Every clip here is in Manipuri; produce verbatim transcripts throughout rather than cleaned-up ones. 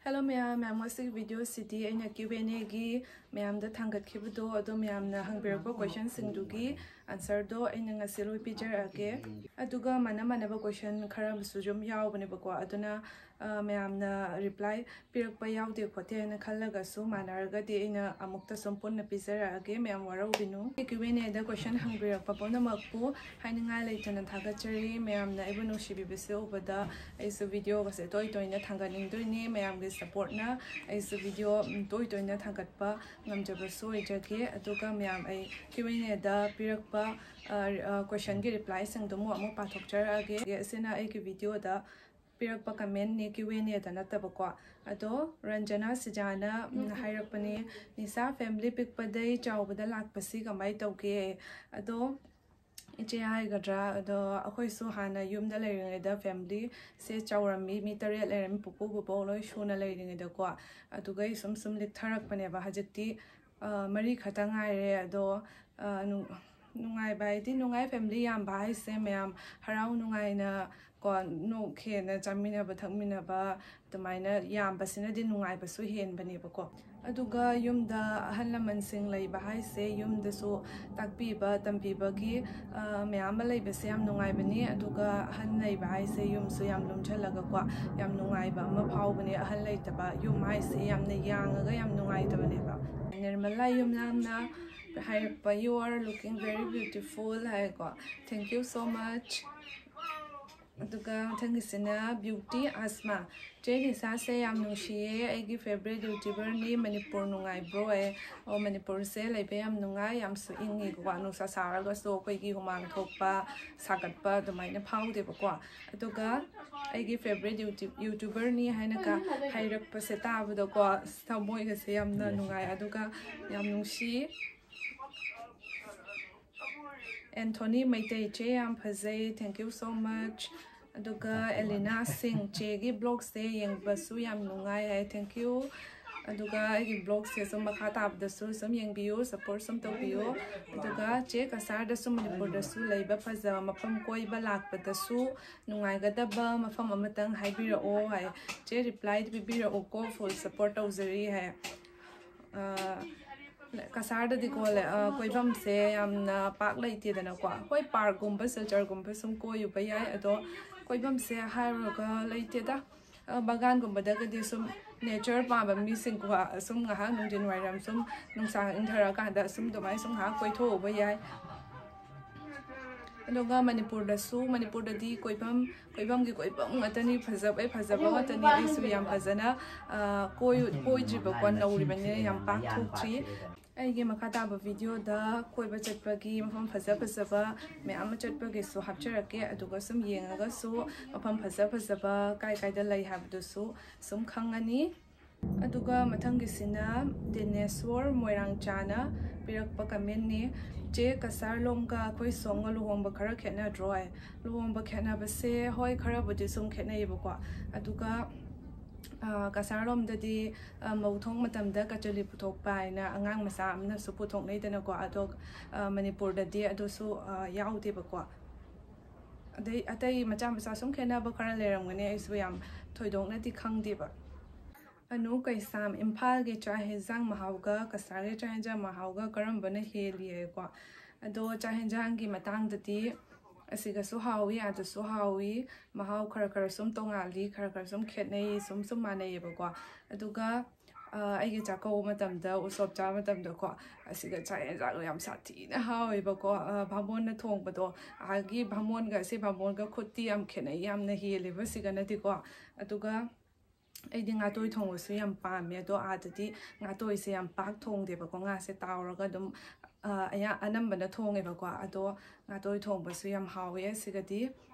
Hello ꯃꯌꯥꯝ, ꯃꯌꯥꯝ ꯉꯁꯤꯒꯤ video ꯁꯤꯗꯤ ꯑꯩꯅ Q and A ꯒꯤ ꯃꯌꯥꯝꯗ ꯊꯥꯡꯒꯠꯈꯤꯕꯗꯣ, ꯑꯗꯣ ꯃꯌꯥꯝꯅ ꯍꯪꯕꯤꯔꯛꯄ question ꯁꯤꯡꯗꯨꯒꯤ answer ꯗꯣ ꯑꯩꯅ ꯉꯁꯤ ꯂꯣꯏ ꯄꯤꯖꯔꯛꯑꯒꯦ꯫ ꯑꯗꯨꯒ ꯃꯥꯟꯅ ꯃꯥꯟꯅꯕ question ꯈꯔ ꯑꯃꯁꯨ ꯑꯗꯨꯝ ꯌꯥꯎꯕꯅꯦꯕꯀꯣ, ꯑꯗꯨꯅ ꯑ, ꯃꯌꯥꯝꯅ reply ꯄꯤꯔꯛꯄ ꯌꯥꯎꯗꯦ ꯈꯣꯠꯇꯦ ꯍꯥꯏꯅ ꯈꯜꯂꯒꯁꯨ, ꯃꯥꯟꯅꯔꯒꯗꯤ ꯑꯩꯅ ꯑꯃꯨꯛꯇ ꯁꯨꯝ ꯄꯨꯟꯅ ꯄꯤꯖꯔꯛꯑꯒꯦ, ꯃꯌꯥꯝ ꯋꯥꯔꯧꯕꯤꯅꯨ꯫ Q and A the question ꯍꯪꯕꯤꯔꯛꯄ ꯄꯨꯝꯅꯃꯛꯄꯨ ꯍꯥꯏꯅꯤꯡꯉꯥꯏ ꯂꯩꯇꯅ ꯊꯥꯒꯠꯆꯔꯤ꯫ ꯃꯌꯥꯝꯅ ꯑꯩꯕꯨ ꯅꯨꯡꯁꯤꯕꯤꯕꯁꯦ ꯎꯕꯗ ꯑꯩꯁꯨ video ꯒꯁꯦ ꯇꯣꯏ ꯇꯣꯏꯅ ꯊꯥꯡꯒꯠꯅꯤꯡꯗꯣꯏꯅꯦ꯫ ꯃꯌꯥꯝꯒꯤ support ꯅ ꯑꯩꯁꯨ video, ꯎꯝ, ꯇꯣꯏ ꯇꯣꯏꯅ ꯊꯥꯡꯒꯠꯄ ꯉꯝꯖꯕꯁꯨ ꯑꯣꯏꯖꯒꯦ꯫ ꯑꯗꯨꯒ ꯃꯌꯥꯝ, ꯑꯩ Q and A ꯗ ꯄꯤꯔꯛꯄ, ꯑ, ꯑ, question ꯒꯤ reply ꯁꯤꯡꯗꯨ ꯑꯃꯨꯛ, ꯑꯃꯨꯛ ꯄꯥꯊꯣꯛꯆꯔꯛꯑꯒꯦ꯫ ꯑꯁꯤꯅ ꯑꯩꯒꯤ video ꯗ ꯄꯤꯔꯛꯄ comment ꯅꯦ, Q and A ꯗ ꯅꯠꯇꯕꯀꯣ꯫ ꯑꯗꯣ ꯔꯟꯖꯅꯥ ꯁꯤꯖꯥꯅ, ꯎꯝ, ꯍꯥꯏꯔꯛꯄꯅꯦ, "ꯅꯤꯁꯥ, family ꯄꯤꯛꯄꯗꯩ ꯆꯥꯎꯕꯗ ꯂꯥꯛꯄꯁꯤ ꯀꯃꯥꯏꯅ ꯇꯧꯒꯦ?" ꯑꯗꯣ ꯏꯆꯦ ꯍꯥꯏꯒꯗ꯭ꯔꯥ, ꯑꯗꯣ ꯑꯩꯈꯣꯏꯁꯨ ꯍꯥꯟꯅ ꯌꯨꯝꯗ ꯂꯩꯔꯤꯉꯩꯗ family ꯁꯦ ꯆꯥꯎꯔꯝꯃꯤ, ꯃꯤ ꯇꯔꯦꯠ ꯂꯩꯔꯝꯃꯤ, ꯄꯨꯄꯨ ꯕꯣꯕꯣꯛ ꯂꯣꯏ ꯁꯨꯅ ꯂꯩꯔꯤꯉꯩꯗꯀꯣ꯫ ꯑꯗꯨꯒ ꯑꯩ ꯁꯨꯝ ꯁꯨꯝ ꯂꯤꯛꯊꯔꯛꯄꯅꯦꯕ꯫ ꯍꯧꯖꯤꯛꯇꯤ, ꯑ, ꯃꯔꯤ ꯈꯛꯇ ꯉꯥꯏꯔꯦ꯫ ꯑꯗꯣ, ꯑ, ꯅꯨꯡ-, ꯅꯨꯡꯉꯥꯏꯕ ꯍꯥꯏꯗꯤ, ꯅꯨꯡꯉꯥꯏ, family ꯌꯥꯝꯕ ꯍꯥꯏꯁꯦ ꯃꯌꯥꯝ ꯍꯔꯥꯎ ꯅꯨꯡꯉꯥꯏꯅ ꯀꯣ, ꯅꯣꯛ ꯍꯦꯟꯅ ꯆꯥꯃꯤꯟꯅꯕ ꯊꯛꯃꯤꯟꯅꯕ ꯑꯗꯨꯃꯥꯏꯅ ꯌꯥꯝꯕꯁꯤꯅꯗꯤ ꯅꯨꯡꯉꯥꯏꯕꯁꯨ ꯍꯦꯟꯕꯅꯦꯕꯀꯣ꯫ ꯑꯗꯨꯒ ꯌꯨꯝꯗ ꯑꯍꯜ ꯂꯃꯟꯁꯤꯡ ꯂꯩꯕ ꯍꯥꯏꯁꯦ ꯌꯨꯝꯗꯁꯨ ꯇꯥꯛꯄꯤꯕ ꯇꯝꯕꯤꯕꯒꯤ, ꯑ, ꯃꯌꯥꯝ ꯑꯃ ꯂꯩꯕꯁꯦ ꯌꯥꯝ ꯅꯨꯡꯉꯥꯏꯕꯅꯤ꯫ ꯑꯗꯨꯒ ꯑꯍꯜ ꯂꯩꯕ ꯍꯥꯏꯁꯦ ꯌꯨꯝꯁꯨ ꯌꯥꯝ ꯂꯨꯝꯁꯜꯂꯒꯀꯣ, ꯌꯥꯝ ꯅꯨꯡꯉꯥꯏꯕ ꯑꯃ ꯐꯥꯎꯕꯅꯦ ꯑꯍꯜ ꯂꯩꯇꯕ ꯌꯨꯝ ꯍꯥꯏꯁꯦ꯫ ꯌꯥꯝꯅ ꯌꯥꯡꯉꯒ ꯌꯥꯝ ꯅꯨꯡꯉꯥꯏꯇꯕꯅꯦꯕ꯫ ꯅꯤꯔꯃꯂꯥ ꯌꯨꯝꯅꯥꯝꯅ ꯍꯥꯏꯔꯛꯄ, "You are looking very beautiful" ꯍꯥꯏꯀꯣ꯫ Thank you so much꯫ ꯑꯗꯨꯒ ꯃꯊꯪꯒꯤꯁꯤꯅ ꯕ꯭ꯌꯨꯇꯤ ꯑꯁꯃꯥ꯫ "ꯆꯦ ꯅꯤꯁꯥꯁꯦ ꯌꯥꯝ ꯅꯨꯡꯁꯤꯌꯦ, ꯑꯩꯒꯤ favourite YouTuber ꯅꯤ, ꯃꯅꯤꯄꯨꯔ ꯅꯨꯡꯉꯥꯏꯕ꯭ꯔꯣ?" ꯑꯦ, ꯑꯣ, ꯃꯅꯤꯄꯨꯔꯁꯦ ꯂꯩꯕ ꯌꯥꯝ ꯅꯨꯡꯉꯥꯏ, ꯌꯥꯝꯁꯨ ꯏꯪꯉꯤꯀꯣ, ꯅꯨꯡꯁꯥ ꯁꯥꯔꯒꯁꯨ ꯑꯩꯈꯣꯏꯒꯤ ꯍꯨꯃꯥꯡ ꯊꯣꯛꯄ, ꯁꯥꯒꯠꯄ ꯑꯗꯨꯃꯥꯏꯅ ꯐꯥꯎꯗꯦꯕꯀꯣ꯫ ꯑꯗꯨꯒ ꯑꯩꯒꯤ favourite YouTube, YouTuber ꯅꯤ ꯍꯥꯏꯅꯒ ꯍꯥꯏꯔꯛꯄꯁꯦ ꯇꯥꯕꯗꯀꯣ, ꯑꯁ, ꯊꯃꯣꯏꯒꯁꯦ ꯌꯥꯝꯅ ꯅꯨꯡꯉꯥꯏ, ꯑꯗꯨꯒ ꯌꯥꯝ ꯅꯨꯡꯁꯤ꯫ ꯑꯦꯟꯊꯣꯅꯤ ꯃꯩꯇꯩ, "ꯆꯦ ꯌꯥꯝ ꯐꯖꯩ, thank you so much"꯫ ꯑꯗꯨꯒ ꯑꯦꯂꯤꯅꯥ ꯁꯤꯡ, "ꯆꯦꯒꯤ vlog ꯁꯦ ꯌꯦꯡꯕꯁꯨ ꯌꯥꯝ ꯅꯨꯡꯉꯥꯏ" ꯍꯥꯏ, thank you꯫ ꯑꯗꯨꯒ ꯑꯩꯒꯤ ꯕ꯭ꯂꯣꯒꯁꯦ ꯁꯨꯝ ꯃꯈꯥ ꯇꯥꯕꯗꯁꯨ ꯁꯨꯝ ꯌꯦꯡꯕꯤꯌꯨ, ꯁꯄꯣꯔꯠ ꯁꯨꯝ ꯇꯧꯕꯤꯌꯨ꯫ ꯑꯗꯨꯒ ꯆꯦ ꯀꯁꯥꯔꯗꯁꯨ, ꯃꯅꯤꯄꯨꯔꯗꯁꯨ ꯂꯩꯕ ꯐꯖꯕ ꯃꯐꯝ ꯀꯣꯏꯕ ꯂꯥꯛꯄꯗꯁꯨ ꯅꯨꯡꯉꯥꯏꯒꯗꯕ ꯃꯐꯝ ꯑꯃꯇꯪ ꯍꯥꯏꯕꯤꯔꯛꯑꯣ ꯍꯥꯏ꯫ ꯆꯦ ꯔꯤꯄ꯭ꯂꯥꯏ ꯄꯤꯕꯤꯔꯛꯎꯀꯣ, ꯐꯨꯜ ꯁꯄꯣꯔꯠ ꯇꯧꯖꯔꯤ ꯍꯥꯏ꯫ ꯑ, ꯀꯁꯥꯔꯗꯗꯤꯀꯣ ꯂꯩ-, ꯑ, ꯀꯣꯏꯐꯝꯁꯦ ꯌꯥꯝꯅ ꯄꯥꯛ ꯂꯩꯇꯦꯗꯅꯀꯣ꯫ ꯍꯣꯏ, ꯄꯥꯔꯛꯀꯨꯝꯕ, ꯁꯤꯜꯆꯔꯒꯨꯝꯕ ꯁꯨꯝ ꯀꯣꯏꯔꯨꯕ ꯌꯥꯏ, ꯑꯗꯣ ꯀꯣꯏꯐꯝꯁꯦ ꯍꯥꯏꯔꯨꯔꯒ ꯂꯩꯇꯦꯗ꯫ ꯑ, ꯕꯒꯥꯟꯒꯨꯝꯕꯗꯒꯗꯤ ꯁꯨꯝ ꯅꯦꯆꯔ ꯄꯥꯝꯕ ꯃꯤꯁꯤꯡꯀꯣ, ꯁꯨꯝ ꯉꯥꯏꯍꯥꯛ ꯅꯨꯡꯊꯤꯟ ꯋꯥꯏꯔꯝ ꯁꯨꯝ ꯅꯨꯡꯁꯥ ꯏꯪꯊꯔꯀꯥꯟꯗ ꯁꯨꯝ ꯑꯗꯨꯃꯥꯏꯅ ꯁꯨꯝ ꯉꯥꯏꯍꯥꯛ ꯀꯣꯏꯊꯣꯛꯎꯕ ꯌꯥꯏ꯫ ꯑꯗꯨꯒ ꯃꯅꯤꯄꯨꯔꯗꯁꯨ, ꯃꯅꯤꯄꯨꯔꯗꯗꯤ ꯀꯣꯏꯐꯝ, ꯀꯣꯏꯐꯝꯒꯤ ꯀꯣꯏꯐꯝ ꯉꯥꯛꯇꯅꯤ, ꯐꯖꯕꯩ ꯐꯖꯕ ꯉꯥꯛꯇꯅꯤ꯫ ꯑꯩꯁꯨ ꯌꯥꯝ ꯐꯖꯅ, ꯑ, ꯀꯣꯏ-, ꯀꯣꯏꯗ꯭ꯔꯤꯕꯀꯣ, ꯅꯧꯔꯤꯕꯅꯤꯅ ꯌꯥꯝ ꯄꯥꯛ ꯊꯣꯛꯇ꯭ꯔꯤ꯫ ꯑꯩꯒꯤ ꯃꯈꯥ ꯇꯥꯕ ꯚꯤꯗꯤꯑꯣꯗ ꯀꯣꯏꯕ ꯆꯠꯄꯒꯤ ꯃꯐꯝ ꯐꯖ ꯐꯖꯕ ꯃꯌꯥꯝ ꯑꯃ ꯆꯠꯄꯒꯤꯁꯨ ꯍꯥꯞꯆꯔꯛꯀꯦ, ꯑꯗꯨꯒ ꯁꯨꯝ ꯌꯦꯡꯉꯒꯁꯨ ꯃꯐꯝ ꯐꯖ ꯐꯖꯕ ꯀꯥꯏ ꯀꯥꯏꯗ ꯂꯩ ꯍꯥꯏꯕꯗꯨꯁꯨ ꯁꯨꯝ ꯈꯪꯉꯅꯤ꯫ ꯑꯗꯨꯒ ꯃꯊꯪꯒꯤꯁꯤꯅ ꯗꯤꯅꯦꯁꯣꯔ ꯃꯣꯏꯔꯥꯡꯆꯥꯅ ꯄꯤꯔꯛꯄ ꯀꯃꯦꯟꯅꯤ꯫ "ꯆꯦ, ꯀꯁꯥꯔꯂꯣꯝꯒ ꯑꯩꯈꯣꯏ ꯁꯣꯝꯒ ꯂꯨꯍꯣꯡꯕ ꯈꯔ ꯈꯦꯠꯅꯗ꯭ꯔꯣ?" ꯍꯥꯏ꯫ ꯂꯨꯍꯣꯡꯕ ꯈꯦꯠꯅꯕꯁꯦ ꯍꯣꯏ ꯈꯔꯕꯨꯗꯤ ꯁꯨꯝ ꯈꯦꯠꯅꯩꯌꯦꯕꯀꯣ꯫ ꯑꯗꯨꯒ, ꯑ, ꯀꯁꯥꯔꯂꯣꯝꯗꯗꯤ, ꯑ, ꯃꯧ ꯊꯣꯡ ꯃꯇꯝꯗ ꯀꯆꯂꯤ ꯄꯨꯊꯣꯛꯄ ꯍꯥꯏꯅ ꯑꯉꯥꯡ ꯃꯆꯥ ꯑꯃꯅꯁꯨ ꯄꯨꯊꯣꯛꯅꯩꯗꯅꯀꯣ꯫ ꯑꯗꯣ, ꯑ, ꯃꯅꯤꯄꯨꯔꯗꯗꯤ ꯑꯗꯨꯁꯨ, ꯑ, ꯌꯥꯎꯗꯦꯕꯀꯣ꯫ ꯑꯗꯩ ꯑꯇꯩ ꯃꯆꯥ ꯃꯆꯥ ꯁꯨꯝ ꯈꯦꯠꯅꯕ ꯈꯔ ꯂꯩꯔꯝꯒꯅꯤ, ꯑꯩꯁꯨ ꯌꯥꯝ ꯊꯣꯏꯗꯣꯛꯅꯗꯤ ꯈꯪꯗꯦꯕ꯫ ꯑꯅꯨ ꯀꯩꯁꯥꯝ, ꯏꯝꯐꯥꯜꯒꯤ ꯆꯥꯛ ꯍꯦꯟꯖꯥꯡ ꯃꯍꯥꯎꯒ ꯀꯁꯥꯔꯒꯤ ꯆꯥꯛ ꯍꯦꯟꯖꯥꯡ ꯃꯍꯥꯎꯒ ꯀꯔꯝꯕꯅ ꯍꯦꯜꯂꯤ ꯍꯥꯏꯀꯣ? ꯑꯗꯣ ꯆꯥꯛ ꯍꯦꯟꯖꯥꯡꯒꯤ ꯃꯇꯥꯡꯗꯗꯤ ꯑꯁꯤꯒꯁꯨ ꯍꯥꯎꯋꯤ, ꯑꯥꯗꯁꯨ ꯍꯥꯎꯋꯤ, ꯃꯍꯥꯎ ꯈꯔ ꯈꯔ ꯁꯨꯝ ꯇꯣꯡꯉꯥꯜꯂꯤ, ꯈꯔ ꯈꯔ ꯁꯨꯝ ꯈꯦꯠꯅꯩ, ꯁꯨꯝ ꯁꯨꯝ ꯃꯥꯟꯅꯩꯌꯦꯕꯀꯣ꯫ ꯑꯗꯨꯒ, ꯑ, ꯑꯩꯒꯤ ꯆꯥꯛꯀꯧꯕ ꯃꯇꯝꯗ, ꯎꯁꯣꯞ ꯆꯥꯕ ꯃꯇꯝꯗꯀꯣ, ꯑꯁꯤꯒ ꯆꯥꯛ ꯍꯦꯟꯖꯥꯡꯗꯣ ꯌꯥꯝ ꯁꯥꯊꯤꯅ ꯍꯥꯎꯋꯦꯕꯀꯣ꯫ ꯑ, ꯚꯥꯃꯣꯟꯅ ꯊꯣꯡꯕꯗꯣ, ꯑꯥꯒꯤ ꯚꯥꯃꯣꯟꯒ ꯑꯁꯤ ꯚꯥꯃꯣꯟꯒ ꯈꯨꯠꯇꯤ ꯌꯥꯝ ꯈꯦꯠꯅꯩ, ꯌꯥꯝꯅ ꯍꯦꯜꯂꯦꯕ ꯁꯤꯒꯅꯗꯤꯀꯣ꯫ ꯑꯗꯨꯒ ꯑꯩꯗꯤ ꯉꯥꯇꯣꯏ ꯊꯣꯡꯕꯁꯨ ꯌꯥꯝ ꯄꯥꯝꯃꯦ, ꯑꯗꯣ ꯑꯥꯗꯗꯤ ꯉꯥꯇꯣꯏꯁꯦ ꯌꯥꯝ ꯄꯥꯛ ꯊꯣꯡꯗꯦꯕꯀꯣ, ꯉꯥꯁꯦ ꯇꯥꯎꯔꯒ ꯑꯗꯨꯝ, ꯑ, ꯑꯌꯥ-, ꯑꯅꯝꯕꯅ ꯊꯣꯡꯉꯦꯕꯀꯣ꯫ ꯑꯗꯣ ꯉꯥꯇꯣꯏ ꯊꯣꯡꯕꯁꯨ ꯌꯥꯝ ꯍꯥꯎꯋꯦ ꯑꯁꯤꯒꯗꯤ꯫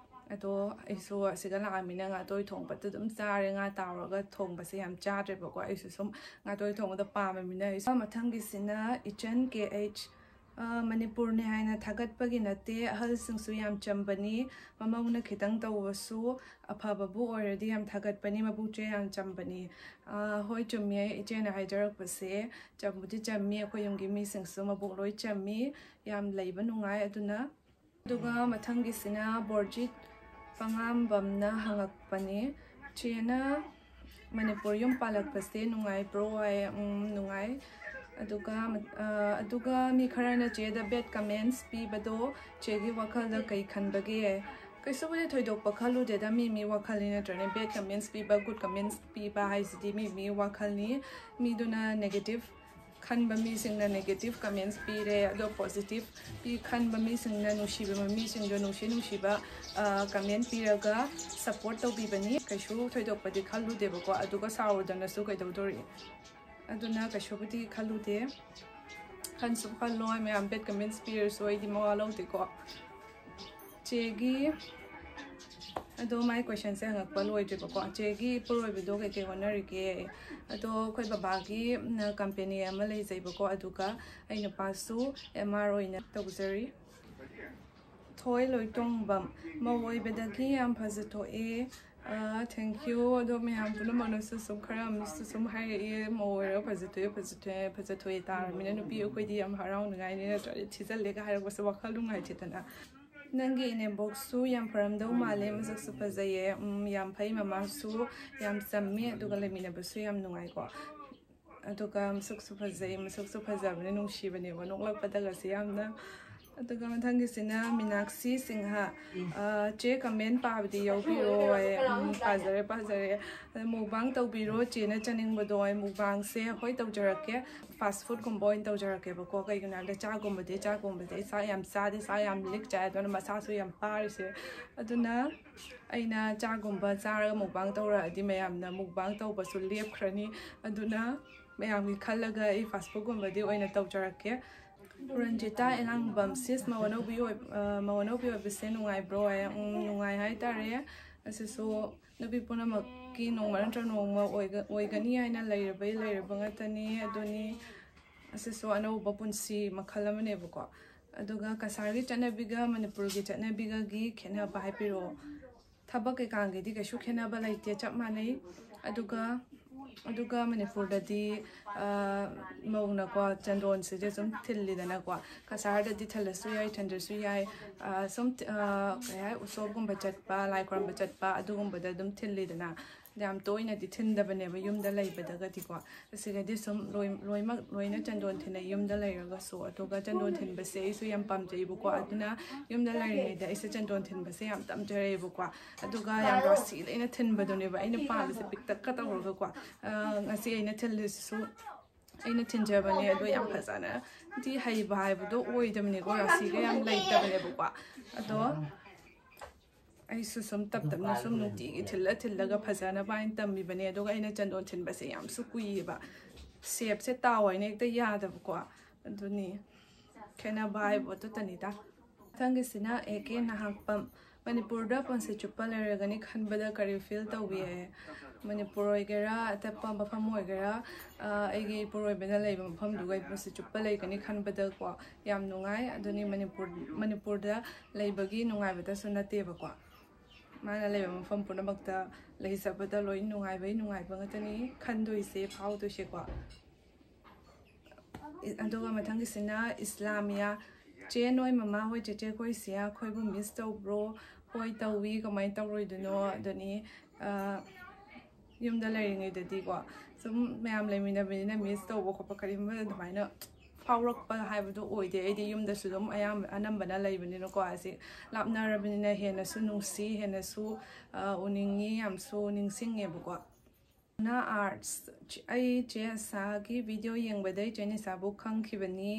ꯑꯗꯣ ꯑꯩꯁꯨ ꯑꯁꯤꯒ ꯂꯥꯛꯑꯃꯤꯅ ꯉꯥꯇꯣꯏ ꯊꯣꯡꯕꯗ ꯑꯗꯨꯝ ꯆꯥꯔꯦ, ꯉꯥ ꯇꯥꯎꯔꯒ ꯊꯣꯡꯕꯁꯦ ꯌꯥꯝ ꯆꯥꯗ꯭ꯔꯦꯕꯀꯣ꯫ ꯑꯩꯁꯨ ꯁꯨꯝ ꯉꯥꯇꯣꯏ ꯊꯣꯡꯕꯗ ꯄꯥꯝꯃꯃꯤꯅ꯫ ꯑꯩꯁꯨ ꯃꯊꯪꯒꯤꯁꯤꯅ ꯏꯆꯟ ꯀꯦ ꯑꯩꯆ ꯑ, ꯃꯅꯤꯄꯨꯔꯅꯤ ꯍꯥꯏꯅ ꯊꯥꯒꯠꯄꯒꯤ ꯅꯠꯇꯦ, ꯑꯍꯜꯁꯤꯡꯁꯨ ꯌꯥꯝ ꯆꯝꯕꯅꯤ꯫ ꯃꯃꯧꯅ ꯈꯤꯇꯪ ꯇꯧꯕꯁꯨ ꯑꯐꯕꯕꯨ ꯑꯣꯏꯔꯗꯤ ꯌꯥꯝ ꯊꯥꯒꯠꯄꯅꯤ, ꯃꯕꯨꯛꯁꯦ ꯌꯥꯝ ꯆꯝꯕꯅꯤ꯫ ꯑ, ꯍꯣꯏ, ꯆꯨꯝꯃꯤ, ꯏꯆꯦꯅ ꯍꯥꯏꯖꯔꯛꯄꯁꯦ꯫ ꯆꯝꯕꯨꯗꯤ ꯆꯝꯃꯤ, ꯑꯩꯈꯣꯏ ꯌꯨꯝꯒꯤ ꯃꯤꯁꯤꯡꯁꯨ ꯃꯕꯨꯛ ꯂꯣꯏ ꯆꯝꯃꯤ, ꯌꯥꯝ ꯂꯩꯕ ꯅꯨꯡꯉꯥꯏ꯫ ꯑꯗꯨꯅ, ꯑꯗꯨꯒ ꯃꯊꯪꯒꯤꯁꯤꯅ ꯕꯣꯔꯖꯤꯠ ꯄꯉꯥꯝꯕꯝꯅ ꯍꯪꯉꯛꯄꯅꯤ, "ꯆꯦꯅ ꯃꯅꯤꯄꯨꯔ ꯌꯨꯝ ꯄꯥꯜꯂꯛꯄꯁꯦ ꯅꯨꯡꯉꯥꯏꯕ꯭ꯔꯣ?" ꯍꯥꯏ꯫ "ꯎꯝ, ꯅꯨꯡꯉꯥꯏ꯫" ꯑꯗꯨꯒ, ꯑ, ꯑꯗꯨꯒ ꯃꯤ ꯈꯔꯅ ꯆꯦꯗ bad comments ꯄꯤꯕꯗꯣ ꯆꯦꯒꯤ ꯋꯥꯈꯜꯗ ꯀꯩ ꯈꯟꯕꯒꯦ? ꯀꯩꯁꯨꯕꯨꯗꯤ ꯊꯣꯏꯗꯣꯛꯄ ꯈꯜꯂꯨꯗꯦꯗ, ꯃꯤ ꯃꯤ ꯋꯥꯈꯜꯅꯤ ꯅꯠꯇ꯭ꯔꯅꯦ? Bad comments ꯄꯤꯕ, good comments ꯄꯤꯕ ꯍꯥꯏꯁꯤꯗꯤ ꯃꯤ ꯃꯤ ꯋꯥꯈꯜꯅꯤ꯫ ꯃꯤꯗꯨꯅ negative ꯈꯟꯕ ꯃꯤꯁꯤꯡꯅ negative comments ꯄꯤꯔꯦ, ꯑꯗꯣ positive ꯄꯤ ꯈꯟꯕ ꯃꯤꯁꯤꯡꯅ ꯅꯨꯡꯁꯤꯕ ꯃꯤꯁꯤꯡꯗꯣ ꯅꯨꯡꯁꯤ ꯅꯨꯡꯁꯤꯕ, ꯑ, comment ꯄꯤꯔꯒ support ꯇꯧꯕꯤꯕꯅꯤ꯫ ꯀꯩꯁꯨ ꯊꯣꯏꯗꯣꯛꯄꯗꯤ ꯈꯜꯂꯨꯗꯦꯕꯀꯣ, ꯑꯗꯨꯒ ꯁꯥꯎꯔꯨꯗꯅꯁꯨ ꯀꯩꯗꯧꯗꯣꯔꯤ? ꯑꯗꯨꯅ ꯀꯩꯁꯨꯕꯨꯗꯤ ꯈꯜꯂꯨꯗꯦ꯫ ꯈꯟꯁꯨ ꯈꯜꯂꯣꯏ, ꯃꯌꯥꯝ bad comments ꯄꯤꯔꯁꯨ ꯑꯩꯗꯤ ꯃꯋꯥ ꯂꯧꯗꯦꯀꯣ꯫ ꯆꯦꯒꯤ, ꯑꯗꯣ ꯃꯥꯏ questionꯁꯦ ꯍꯪꯉꯛꯄ ꯂꯣꯏꯗ꯭ꯔꯤꯕꯀꯣ꯫ "ꯆꯦꯒꯤ ꯏꯄꯨꯔꯣꯏꯕꯗꯣ ꯀꯩꯀꯩ ꯍꯣꯠꯅꯔꯤꯒꯦ?" ꯑꯗꯣ ꯑꯩꯈꯣꯏ ꯕꯕꯥꯒꯤ, ꯎꯝ, company ꯑꯃ ꯂꯩꯖꯩꯕꯀꯣ, ꯑꯗꯨꯒ ꯑꯩ ꯅꯨꯄꯥꯁꯨ M R ꯑꯣꯏꯅ ꯇꯧꯖꯔꯤ꯫ ꯊꯣꯏ ꯂꯣꯏꯇꯣꯡꯕꯝ, "ꯃꯧ ꯑꯣꯏꯕꯗꯒꯤ ꯌꯥꯝ ꯐꯖꯊꯣꯛꯑꯦ꯫" ꯑ, thank you꯫ ꯑꯗꯣ ꯃꯌꯥꯝ ꯄꯨꯝꯅꯃꯛꯅꯁꯨ ꯁꯨꯝ ꯈꯔ ꯑꯃꯁꯨ ꯁꯨꯝ ꯍꯥꯏꯔꯛꯑꯦ, "ꯃꯧ ꯑꯣꯏꯔꯒ ꯐꯖꯊꯣꯛꯑꯦ, ꯐꯖꯊꯣꯛꯑꯦ, ꯐꯖꯊꯣꯛꯑꯦ" ꯇꯥꯔꯕꯅꯤꯅ ꯅꯨꯄꯤ ꯑꯩꯈꯣꯏꯗꯤ ꯌꯥꯝ ꯍꯔꯥꯎꯅꯤꯡꯉꯥꯏꯅꯤ, ꯅꯠꯇ꯭ꯔꯗꯤ ꯊꯤꯖꯤꯜꯂꯦꯒ ꯍꯥꯏꯔꯛꯄꯁꯦ ꯋꯥꯈꯜ ꯅꯨꯡꯉꯥꯏꯇꯦꯗꯅ꯫ "ꯅꯪꯒꯤ ꯏꯅꯦꯝꯕꯣꯛꯁꯨ ꯌꯥꯝ ꯐꯔꯝꯗꯧ ꯃꯥꯜꯂꯦ, ꯃꯁꯛꯁꯨ ꯐꯖꯩꯌꯦ꯫" ꯎꯝ, ꯌꯥꯝ ꯐꯩ, ꯃꯃꯥꯁꯨ ꯌꯥꯝ ꯆꯝꯃꯤ, ꯑꯗꯨꯒ ꯂꯩꯃꯤꯟꯅꯕꯁꯨ ꯌꯥꯝ ꯅꯨꯡꯉꯥꯏꯀꯣ꯫ ꯑꯗꯨꯒ ꯃꯁꯛꯁꯨ ꯐꯖꯩ, ꯃꯁꯛꯁꯨ ꯐꯖꯕꯅꯦ, ꯅꯨꯡꯁꯤꯕꯅꯦꯕ, ꯅꯣꯛꯂꯛꯄꯗꯒꯁꯦ ꯌꯥꯝꯅ꯫ ꯑꯗꯨꯒ ꯃꯊꯪꯒꯤꯁꯤꯅ ꯃꯤꯅꯥꯛꯁꯤ ꯁꯤꯡꯍ꯫ ꯑ, "ꯆꯦ, comment ꯄꯥꯕꯗꯤ ꯌꯥꯎꯕꯤꯔꯣ?" ꯍꯥꯏ꯫ ꯎꯝ, ꯄꯥꯖꯔꯦ, ꯄꯥꯖꯔꯦ꯫ ꯑꯗ mukbang ꯇꯧꯕꯤꯔꯣ, ꯆꯦꯅ ꯆꯥꯅꯤꯡꯕꯗꯣ꯫ ꯑꯩ mukbangꯁꯦ ꯍꯣꯏ ꯇꯧꯖꯔꯛꯀꯦ, fast foodꯀꯨꯝꯕ ꯑꯣꯏꯅ ꯇꯧꯖꯔꯛꯀꯦꯕꯀꯣ꯫ ꯀꯩꯒꯤꯅꯣ ꯍꯥꯏꯕꯗ ꯆꯥꯛꯀꯨꯝꯕꯗꯤ, ꯆꯥꯛꯀꯨꯝꯕꯗꯤ ꯑꯩ ꯆꯥꯛ ꯌꯥꯝ ꯆꯥꯗꯦ, ꯆꯥꯛ ꯌꯥꯝ ꯂꯤꯛ ꯆꯥꯏ, ꯑꯗꯨꯅ ꯃꯁꯥꯁꯨ ꯌꯥꯝ ꯄꯥꯔꯤꯁꯦ꯫ ꯑꯗꯨꯅ ꯑꯩꯅ ꯆꯥꯛꯒꯨꯝꯕ ꯆꯥꯔꯒ mukbang ꯇꯧꯔꯛꯑꯗꯤ ꯃꯌꯥꯝꯅ mukbang ꯇꯧꯕꯁꯨ ꯂꯦꯞꯈ꯭ꯔꯅꯤ꯫ ꯑꯗꯨꯅ ꯃꯌꯥꯝꯒꯤ ꯈꯜꯂꯒ ꯑꯩ fast foodꯀꯨꯝꯕꯗꯤ ꯑꯣꯏꯅ ꯇꯧꯖꯔꯛꯀꯦ꯫ ꯔꯟꯖꯤꯇꯥ ꯑꯦꯂꯥꯡꯕꯝ, "Sis, ꯃꯧ ꯑꯅꯧꯕꯤ ꯑꯣꯏ-, ꯑ, ꯃꯧ ꯑꯅꯧꯕꯤ ꯑꯣꯏꯕꯁꯦ ꯅꯨꯡꯉꯥꯏꯕ꯭ꯔꯣ?" ꯍꯥꯏ꯫ ꯎꯝ, ꯅꯨꯡꯉꯥꯏ ꯍꯥꯏꯇꯥꯔꯦ꯫ ꯑꯁꯤꯁꯨ ꯅꯨꯄꯤ ꯄꯨꯝꯅꯃꯛꯀꯤ ꯅꯣꯡꯃ ꯅꯠꯇ꯭ꯔ ꯅꯣꯡꯃ ꯑꯣꯏꯒ-, ꯑꯣꯏꯒꯅꯤ ꯍꯥꯏꯅ ꯂꯩꯔꯕ, ꯂꯩꯔꯕ ꯉꯥꯛꯇꯅꯤ꯫ ꯑꯗꯨꯅꯤ꯫ ꯑꯁꯤꯁꯨ ꯑꯅꯧꯕ ꯄꯨꯟꯁꯤ ꯃꯈꯜ ꯑꯃꯅꯦꯕꯀꯣ꯫ ꯑꯗꯨꯒ ꯀꯁꯥꯔꯒꯤ ꯆꯠꯅꯕꯤꯒ ꯃꯅꯤꯄꯨꯔꯒꯤ ꯆꯠꯅꯕꯤꯒꯒꯤ ꯈꯦꯠꯅꯕ ꯍꯥꯏꯕꯤꯔꯛꯑꯣ꯫ ꯊꯕꯛ ꯀꯩꯀꯥꯒꯤꯗꯤ ꯀꯩꯁꯨ ꯈꯦꯠꯅꯕ ꯂꯩꯇꯦ, ꯆꯞ ꯃꯥꯟꯅꯩ꯫ ꯑꯗꯨꯒ ꯑꯗꯨꯒ ꯃꯅꯤꯄꯨꯔꯗꯗꯤ ꯃꯧꯅꯀꯣ ꯆꯟꯗꯣꯟꯁꯤꯗꯤ ꯁꯨꯝ ꯊꯤꯜꯂꯤꯗꯅꯀꯣ꯫ ꯀꯁꯥꯔꯗꯗꯤ ꯊꯤꯜꯂꯁꯨ ꯌꯥꯏ, ꯊꯤꯟꯗ꯭ꯔꯁꯨ ꯌꯥꯏ꯫ ꯁꯨꯝ ꯀꯩ ꯍꯥꯏ, ꯎꯁꯣꯞꯀꯨꯝꯕ ꯆꯠꯄ, ꯂꯥꯏ ꯈꯨꯔꯨꯝꯕ ꯆꯠꯄ, ꯑꯗꯨꯒꯨꯝꯕꯗ ꯑꯗꯨꯝ ꯊꯤꯜꯂꯤꯗꯅ꯫ ꯌꯥꯝ ꯇꯣꯏꯅꯗꯤ ꯊꯤꯟꯗꯕꯅꯦꯕ ꯌꯨꯝꯗ ꯂꯩꯕꯗꯒꯗꯤꯀꯣ꯫ ꯑꯁꯤꯒꯗꯤ ꯁꯨꯝ ꯂꯣꯏ ꯂꯣꯏꯅꯃꯛ ꯂꯣꯏꯅ ꯆꯟꯗꯣꯟ ꯊꯤꯟꯅꯩ ꯌꯨꯝꯗ ꯂꯩꯔꯒꯁꯨ꯫ ꯑꯗꯨꯒ ꯆꯟꯗꯣꯟ ꯊꯤꯟꯕꯁꯦ ꯑꯩꯁꯨ ꯌꯥꯝ ꯄꯥꯝꯖꯩꯕꯀꯣ꯫ ꯑꯗꯨꯅ ꯌꯨꯝꯗ ꯂꯩꯔꯤꯉꯩꯗ ꯑꯩꯁꯦ ꯆꯟꯗꯣꯟ ꯊꯤꯟꯕꯁꯦ ꯌꯥꯝ ꯇꯝꯖꯔꯛꯑꯦꯕꯀꯣ꯫ ꯑꯗꯨꯒ ꯌꯥꯝ ꯔꯥꯁꯤ ꯂꯩꯅ ꯊꯤꯟꯕꯗꯨꯅꯦꯕ ꯑꯩꯅ ꯄꯥꯝꯃꯤꯁꯦ, ꯄꯤꯛꯇꯛꯀ ꯇꯧꯔꯒꯀꯣ꯫ ꯉꯁꯤ ꯑꯩꯅ ꯊꯤꯜꯂꯤꯁꯤꯁꯨ ꯑꯩꯅ ꯊꯤꯟꯖꯕꯅꯦ꯫ ꯑꯗꯣ ꯌꯥꯝ ꯐꯖꯅꯗꯤ ꯍꯩꯕ ꯍꯥꯏꯕꯗꯣ ꯑꯣꯏꯗꯕꯅꯦꯀꯣ, ꯔꯥꯁꯤꯒ ꯌꯥꯝ ꯂꯩꯇꯕꯅꯦꯕꯀꯣ꯫ ꯑꯗꯣ ꯑꯩꯁꯨ ꯁꯨꯝ ꯇꯞ ꯇꯞꯅ ꯁꯨꯝ ꯅꯨꯡꯇꯤꯒꯤ ꯊꯤꯜꯂ ꯊꯤꯜꯂꯒ ꯐꯖꯅꯕ ꯍꯥꯏꯅ ꯇꯝꯃꯤꯕꯅꯦ꯫ ꯑꯗꯨꯒ ꯑꯩꯅ ꯆꯟꯗꯣꯟ ꯊꯤꯟꯕꯁꯦ ꯌꯥꯝꯁꯨ ꯀꯨꯏꯌꯦꯕ, ꯁꯦꯞꯁꯦ ꯇꯥꯎ ꯍꯥꯏꯅ ꯍꯦꯛꯇ ꯌꯥꯗꯕꯀꯣ꯫ ꯑꯗꯨꯅꯤ ꯈꯦꯠꯅꯕ ꯍꯥꯏꯕꯨ ꯑꯗꯨꯇꯅꯤꯗ꯫ ꯃꯊꯪꯒꯤꯁꯤꯅ ꯑꯦ ꯀꯦ ꯅꯍꯥꯛꯄꯝ꯫ ꯃꯅꯤꯄꯨꯔꯗ ꯄꯨꯟꯁꯤ ꯆꯨꯞꯄ ꯂꯩꯔꯒꯅꯤ ꯈꯟꯕꯗ ꯀꯔꯤ ꯐꯤꯜ ꯇꯧꯕꯤ? ꯃꯅꯤꯄꯨꯔ ꯑꯣꯏꯒꯦꯔꯥ, ꯑꯇꯣꯞꯄ ꯃꯐꯝ ꯑꯣꯏꯒꯦꯔꯥ, ꯑꯩꯒꯤ ꯏꯄꯨꯔꯣꯏꯕꯅ ꯂꯩꯕ ꯃꯐꯝꯗꯨꯒ ꯑꯩ ꯄꯨꯟꯁꯤ ꯆꯨꯞꯄ ꯂꯩꯒꯅꯤ ꯈꯟꯕꯗꯀꯣ ꯌꯥꯝ ꯅꯨꯡꯉꯥꯏ꯫ ꯑꯗꯨꯅꯤ ꯃꯅꯤꯄꯨꯔ ꯃꯅꯤꯄꯨꯔꯗ ꯂꯩꯕꯒꯤ ꯅꯨꯡꯉꯥꯏꯕꯗꯁꯨ ꯅꯠꯇꯦꯕꯀꯣ꯫ ꯃꯥꯅ ꯂꯩꯕ ꯃꯐꯝ ꯄꯨꯝꯅꯃꯛꯇ ꯂꯩꯖꯕꯗ ꯂꯣꯏ ꯅꯨꯡꯉꯥꯏꯕꯩ ꯅꯨꯡꯉꯥꯏꯕ ꯉꯥꯛꯇꯅꯤ ꯈꯟꯗꯣꯏꯁꯦ, ꯐꯥꯎꯗꯣꯏꯁꯦꯀꯣ꯫ ꯑꯗꯨꯒ ꯃꯊꯪꯒꯤꯁꯤꯅ ꯏꯁꯂꯥꯃꯤꯌꯥ꯫ "ꯆꯦ, ꯅꯣꯏ ꯃꯃꯥ ꯍꯣꯏ, ꯆꯦꯆꯦ ꯈꯣꯏ, ꯁꯤꯌꯥ ꯈꯣꯏꯕꯨ ꯃꯤꯁ ꯇꯧꯕ꯭ꯔꯣ?" ꯍꯣꯏ, ꯇꯧꯏ, ꯀꯃꯥꯏꯅ ꯇꯧꯔꯣꯏꯗꯣꯏꯅꯣ? ꯑꯗꯨꯅꯤ, ꯌꯨꯝꯗ ꯂꯩꯔꯤꯉꯩꯗꯗꯤꯀꯣ, ꯁꯨꯝ ꯃꯌꯥꯝ ꯂꯩꯃꯤꯟꯅꯕꯅꯤꯅ ꯃꯤꯁ ꯇꯧꯕ ꯈꯣꯠꯄ ꯀꯔꯤꯒꯨꯝꯕ ꯑꯗꯨꯃꯥꯏꯅ ꯐꯥꯎꯔꯛꯄ ꯍꯥꯏꯕꯗꯣ ꯑꯣꯏꯗꯦ꯫ ꯑꯩꯗꯤ ꯌꯨꯝꯗꯁꯨ ꯑꯗꯨꯝ ꯑꯌꯥꯝꯕ ꯑꯅꯝꯕꯅ ꯂꯩꯕꯅꯤꯅꯀꯣ꯫ ꯑꯁꯤ ꯂꯥꯞꯅꯔꯕꯅꯤꯅ ꯍꯦꯟꯅꯁꯨ ꯅꯨꯡꯁꯤ, ꯍꯦꯟꯅꯁꯨ ꯎꯅꯤꯡꯉꯤ, ꯌꯥꯝꯁꯨ ꯅꯤꯡꯁꯤꯡꯉꯦꯕꯀꯣ꯫ ꯅ ꯑꯥꯔꯠꯁ꯫ "ꯑꯩ ꯆꯦ ꯑꯁꯥꯒꯤ ꯚꯤꯗꯤꯑꯣ ꯌꯦꯡꯕꯗꯩ ꯆꯦ ꯅꯤꯁꯥꯕꯨ ꯈꯪꯈꯤꯕꯅꯤ꯫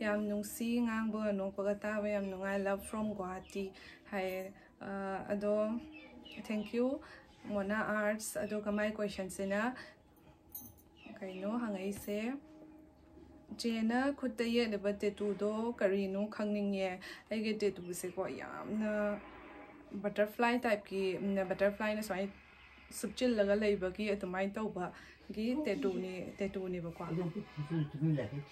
ꯌꯥꯝ ꯅꯨꯡꯁꯤ, ꯉꯥꯡꯕꯒ ꯅꯣꯛꯄꯒ ꯇꯥꯕ ꯌꯥꯝ ꯅꯨꯡꯉꯥꯏ꯫ Love from Guwahati" ꯍꯥꯏꯌꯦ꯫ ꯑꯗꯣ thank you, ꯃꯣꯅꯥ ꯑꯥꯔꯠꯁ꯫ ꯑꯗꯨꯒ ꯃꯥꯏ ꯀꯣꯏꯁꯟꯁꯤꯅ ꯀꯩꯅꯣ ꯍꯪꯉꯛꯏꯁꯦ, "ꯆꯦꯅ ꯈꯨꯠꯇ ꯌꯦꯛꯂꯤꯕ ꯇꯦꯇꯨꯗꯣ ꯀꯔꯤꯅꯣ ꯈꯪꯅꯤꯡꯉꯦ?" ꯑꯩꯒꯤ ꯇꯦꯇꯨꯁꯦꯀꯣ ꯌꯥꯝꯅ ꯕꯇꯔꯐ꯭ꯂꯥꯏ ꯇꯥꯏꯞꯀꯤ, ꯕꯇꯔꯐ꯭ꯂꯥꯏꯅ ꯁꯨꯃꯥꯏꯅ ꯁꯨꯞꯆꯤꯜꯂꯒ ꯂꯩꯕꯒꯤ ꯑꯗꯨꯃꯥꯏꯅ ꯇꯧꯕꯒꯤ ꯇꯦꯇꯨꯅꯦ ꯇꯦꯇꯨꯅꯦꯕꯀꯣ꯫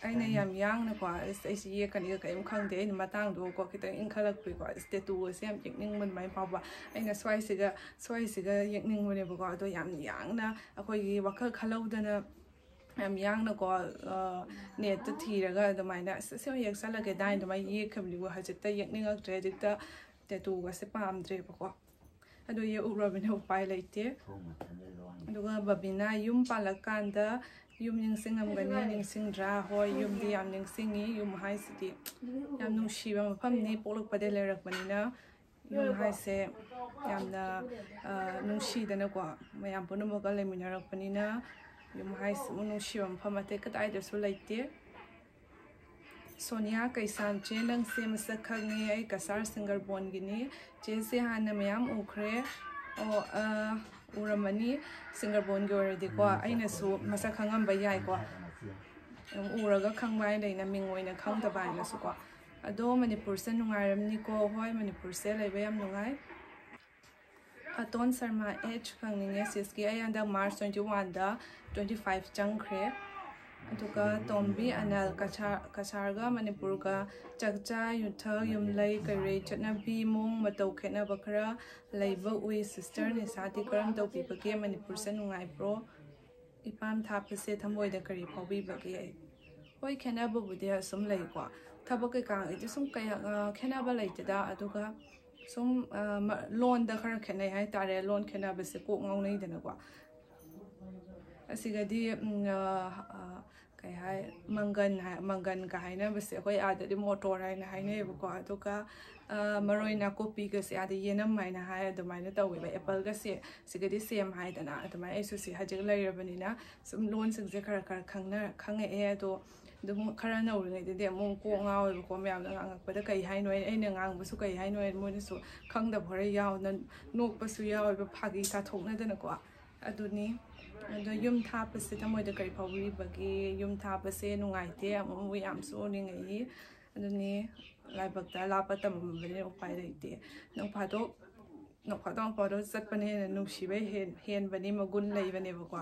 ꯑꯩꯅ ꯌꯥꯝ ꯌꯥꯡꯅꯀꯣ, ꯑꯁ, ꯑꯩꯁꯦ ꯌꯦꯛꯀꯅꯤꯒ ꯀꯔꯤꯝ ꯈꯪꯗꯦ꯫ ꯑꯩꯅ ꯃꯇꯥꯡꯗꯣꯀꯣ ꯈꯤꯇꯪ ꯏꯟꯈꯠꯂꯛꯄꯒꯤꯀꯣ, ꯑꯁ, ꯇꯦꯇꯨꯒꯁꯦ ꯌꯥꯝ ꯌꯦꯛꯅꯤꯡꯕ ꯑꯗꯨꯃꯥꯏꯅ ꯐꯥꯎꯕ꯫ ꯑꯩꯅ ꯁ꯭ꯋꯥꯏꯁꯤꯒ ꯁ꯭ꯋꯥꯏꯁꯤꯒ ꯌꯦꯛꯅꯤꯡꯕꯅꯦꯕꯀꯣ꯫ ꯑꯗꯣ ꯌꯥꯝ ꯌꯥꯡꯅ ꯑꯩꯈꯣꯏꯒꯤ ꯋꯥꯈꯜ ꯈꯜꯍꯧꯗꯅ ꯌꯥꯝ ꯌꯥꯡꯅꯀꯣ, ꯑ, ꯅꯦꯠꯇ ꯊꯤꯔꯒ ꯑꯗꯨꯃꯥꯏꯅ, "ꯑꯁ, ꯑꯁꯤ ꯑꯣꯏꯅ ꯌꯦꯛꯁꯜꯂꯒꯦꯗꯥꯏꯅ" ꯑꯗꯨꯃꯥꯏꯅ ꯌꯦꯛꯈꯤꯕꯅꯤꯀꯣ꯫ ꯍꯧꯖꯤꯛꯇ ꯌꯦꯛꯅꯤꯡꯉꯛꯇ꯭ꯔꯦ, ꯍꯧꯖꯤꯛꯇ ꯇꯦꯇꯨꯒꯁꯦ ꯄꯥꯝꯗ꯭ꯔꯦꯕꯀꯣ꯫ ꯑꯗꯣ ꯌꯦꯛꯎꯔꯕꯅꯤꯅ ꯎꯄꯥꯏ ꯂꯩꯇꯦ꯫ ꯑꯗꯨꯒ ꯕꯕꯤꯅꯥ ꯌꯨꯝ ꯄꯥꯜꯂꯛꯀꯥꯟꯗ ꯌꯨꯝ ꯅꯤꯡꯁꯤꯡꯉꯝꯒꯅꯤ, ꯅꯤꯡꯁꯤꯡꯗ꯭ꯔꯥ? ꯍꯣꯏ, ꯌꯨꯝꯗꯤ ꯌꯥꯝ ꯅꯤꯡꯁꯤꯡꯉꯤ꯫ ꯌꯨꯝ ꯍꯥꯏꯁꯤꯗꯤ ꯌꯥꯝ ꯅꯨꯡꯁꯤꯕ ꯃꯐꯝꯅꯤ, ꯄꯣꯛꯂꯛꯄꯗꯒꯤ ꯂꯩꯔꯛꯄꯅꯤꯅ꯫ ꯌꯨꯝ ꯍꯥꯏꯁꯦ ꯌꯥꯝꯅ, ꯑ, ꯅꯨꯡꯁꯤꯗꯅꯀꯣ, ꯃꯌꯥꯝ ꯄꯨꯝꯅꯃꯛꯀ ꯂꯩꯃꯤꯟꯅꯔꯛꯄꯅꯤꯅ꯫ ꯌꯨꯝ ꯍꯥꯏꯁꯤꯃꯨꯛ ꯅꯨꯡꯁꯤꯕ ꯃꯐꯝ ꯑꯇꯩ ꯀꯗꯥꯏꯗꯁꯨ ꯂꯩꯇꯦ꯫ ꯁꯣꯅꯤꯌꯥ ꯀꯩꯁꯥꯝ, "ꯆꯦ, ꯅꯪꯁꯦ ꯃꯁꯛ ꯈꯪꯉꯦ, ꯑꯩ ꯀꯁꯥꯔ ꯁꯤꯡꯒꯔꯕꯣꯟꯒꯤꯅꯤ꯫ ꯆꯦꯁꯦ ꯍꯥꯟꯅ ꯃꯌꯥꯝ ꯎꯈ꯭ꯔꯦ"꯫ ꯑꯣ, ꯑ, ꯎꯔꯝꯃꯅꯤ꯫ ꯁꯤꯡꯒꯔꯕꯣꯟꯒꯤ ꯑꯣꯏꯔꯗꯤꯀꯣ, ꯑꯩꯅꯁꯨ ꯃꯁꯛ ꯈꯪꯉꯝꯕ ꯌꯥꯏꯀꯣ꯫ ꯎꯔꯒ ꯈꯪꯕ ꯍꯥꯏꯅ ꯂꯩꯅ, ꯃꯤꯡ ꯑꯣꯏꯅ ꯈꯪꯗꯕ ꯍꯥꯏꯅꯁꯨꯀꯣ꯫ ꯑꯗꯣ ꯃꯅꯤꯄꯨꯔꯁꯦ ꯅꯨꯡꯉꯥꯏꯔꯝꯅꯤꯀꯣ? ꯍꯣꯏ, ꯃꯅꯤꯄꯨꯔꯁꯦ ꯂꯩꯕ ꯌꯥꯝ ꯅꯨꯡꯉꯥꯏ꯫ ꯑꯇꯣꯟ ꯁꯔꯃ, "ꯑꯦꯖ ꯈꯪꯅꯤꯡꯉꯦ ꯁꯤꯁꯀꯤ, ꯑꯩ ꯍꯟꯗꯛ ꯃꯥꯔꯆ twenty oneꯗ twenty five ꯆꯪꯈ꯭ꯔꯦ"꯫ ꯑꯗꯨꯒ ꯇꯣꯝꯕꯤ ꯑꯅꯜ, "ꯀꯁꯥꯔ, ꯀꯁꯥꯔꯒ ꯃꯅꯤꯄꯨꯔꯒ ꯆꯥꯛꯆꯥ ꯌꯨꯊꯛ, ꯌꯨꯝꯂꯩ ꯀꯩꯔꯩ, ꯆꯠꯅꯕꯤ, ꯃꯑꯣꯡ ꯃꯇꯧ ꯈꯦꯠꯅꯕ ꯈꯔ ꯂꯩꯕ ꯎꯏ꯫ ꯁꯤꯁꯇꯔ ꯅꯤꯁꯥꯗꯤ ꯀꯔꯝ ꯇꯧꯕꯤꯕꯒꯦ? ꯃꯅꯤꯄꯨꯔꯁꯦ ꯅꯨꯡꯉꯥꯏꯕ꯭ꯔꯣ? ꯏꯄꯥꯝ ꯊꯥꯞꯄꯁꯦ ꯊꯃꯣꯏꯗ ꯀꯔꯤ ꯐꯥꯎꯕꯤꯕꯒꯦ?" ꯍꯣꯏ, ꯈꯦꯠꯅꯕꯕꯨꯗꯤ ꯑꯁꯨꯝ ꯂꯩꯀꯣ꯫ ꯊꯕꯛ ꯀꯩꯀꯥꯒꯤꯗꯤ ꯁꯨꯝ ꯀꯌꯥ, ꯑ, ꯈꯦꯠꯅꯕ ꯂꯩꯇꯦꯗ꯫ ꯑꯗꯨꯒ ꯁꯨꯝ, ꯑ, ꯃ-, ꯂꯣꯟꯗ ꯈꯔ ꯈꯦꯠꯅꯩ ꯍꯥꯏꯇꯥꯔꯦ꯫ ꯂꯣꯟ ꯈꯦꯠꯅꯕꯁꯦ ꯀꯣꯛ ꯉꯥꯎꯅꯩꯗꯅꯀꯣ꯫ ꯑꯁꯤꯒꯗꯤ, ꯎꯝ, ꯑ, ꯑ, ꯀꯩ ꯍꯥꯏ, ꯃꯪꯒꯟ ꯍꯥꯏ, ꯃꯪꯒꯟꯒ ꯍꯥꯏꯅꯕꯁꯦ ꯑꯩꯈꯣꯏ ꯑꯥꯗꯗꯤ ꯃꯣꯇꯣꯔ ꯍꯥꯏꯅ ꯍꯥꯏꯅꯩꯌꯦꯕꯀꯣ꯫ ꯑꯗꯨꯒ, ꯑ, ꯃꯔꯣꯏ ꯅꯥꯀꯨꯞꯄꯤꯒꯁꯦ ꯑꯥꯗ ꯌꯦꯅꯝ ꯍꯥꯏꯅ ꯍꯥꯏ, ꯑꯗꯨꯃꯥꯏꯅ ꯇꯧꯋꯦꯕ꯫ ꯑꯦꯄꯜꯒꯁꯦ ꯁꯤꯒꯗꯤ ꯁꯦꯝ ꯍꯥꯏꯗꯅ꯫ ꯑꯗꯨꯃꯥꯏꯅ ꯑꯩꯁꯨ ꯁꯤ ꯍꯧꯖꯤꯛ ꯂꯩꯔꯕꯅꯤꯅ ꯁꯨꯝ ꯂꯣꯟꯁꯤꯡꯁꯦ ꯈꯔ ꯈꯔ ꯈꯪꯅ-, ꯈꯪꯉꯛꯑꯦ꯫ ꯑꯗꯣ ꯑꯗꯨꯝ ꯈꯔ ꯅꯧꯔꯤꯉꯩꯗꯗꯤ ꯑꯃꯨꯛ ꯀꯣꯛ ꯉꯥꯎꯋꯦꯕꯀꯣ, ꯃꯌꯥꯝꯅ ꯉꯥꯡꯉꯛꯄꯗ ꯀꯩ ꯍꯥꯏꯅꯣ ꯍꯥꯏꯅ, ꯑꯩꯅ ꯉꯥꯡꯕꯁꯨ ꯀꯩ ꯍꯥꯏꯅꯣ ꯍꯥꯏꯅ ꯃꯣꯏꯅꯁꯨ ꯈꯪꯗꯕ ꯈꯔ ꯌꯥꯎꯗꯅ ꯅꯣꯛꯄꯁꯨ ꯌꯥꯎꯋꯦꯕ, ꯐꯥꯒꯤ ꯇꯥꯊꯣꯛꯅꯗꯅꯀꯣ꯫ ꯑꯗꯨꯅꯤ꯫ ꯑꯗꯣ ꯌꯨꯝ ꯊꯥꯞꯄꯁꯦ ꯊꯃꯣꯏꯗ ꯀꯔꯤ ꯐꯥꯎꯕꯤꯕꯒꯦ? ꯌꯨꯝ ꯊꯥꯞꯄꯁꯦ ꯅꯨꯡꯉꯥꯏꯇꯦ, ꯑꯃꯨꯛ ꯑꯃꯨꯛ ꯌꯥꯝꯁꯨ ꯎꯅꯤꯡꯉꯛꯏ꯫ ꯑꯗꯨꯅꯤ, ꯂꯥꯏꯕꯛꯇ ꯂꯥꯞꯄ ꯇꯝꯃꯝꯕꯅꯤꯅ ꯎꯄꯥꯏ ꯂꯩꯇꯦ꯫ ꯅꯣꯡ ꯐꯥꯗꯣꯛ ꯅꯣꯡꯐꯥꯗꯣꯛ ꯅꯣꯡꯐꯥꯗꯣꯛ ꯆꯠꯄꯅ ꯍꯦꯟꯅ ꯅꯨꯡꯁꯤꯕ ꯍꯦꯟ- ꯍꯦꯟꯕꯅꯤ, ꯃꯒꯨꯟ ꯂꯩꯕꯅꯦꯕꯀꯣ꯫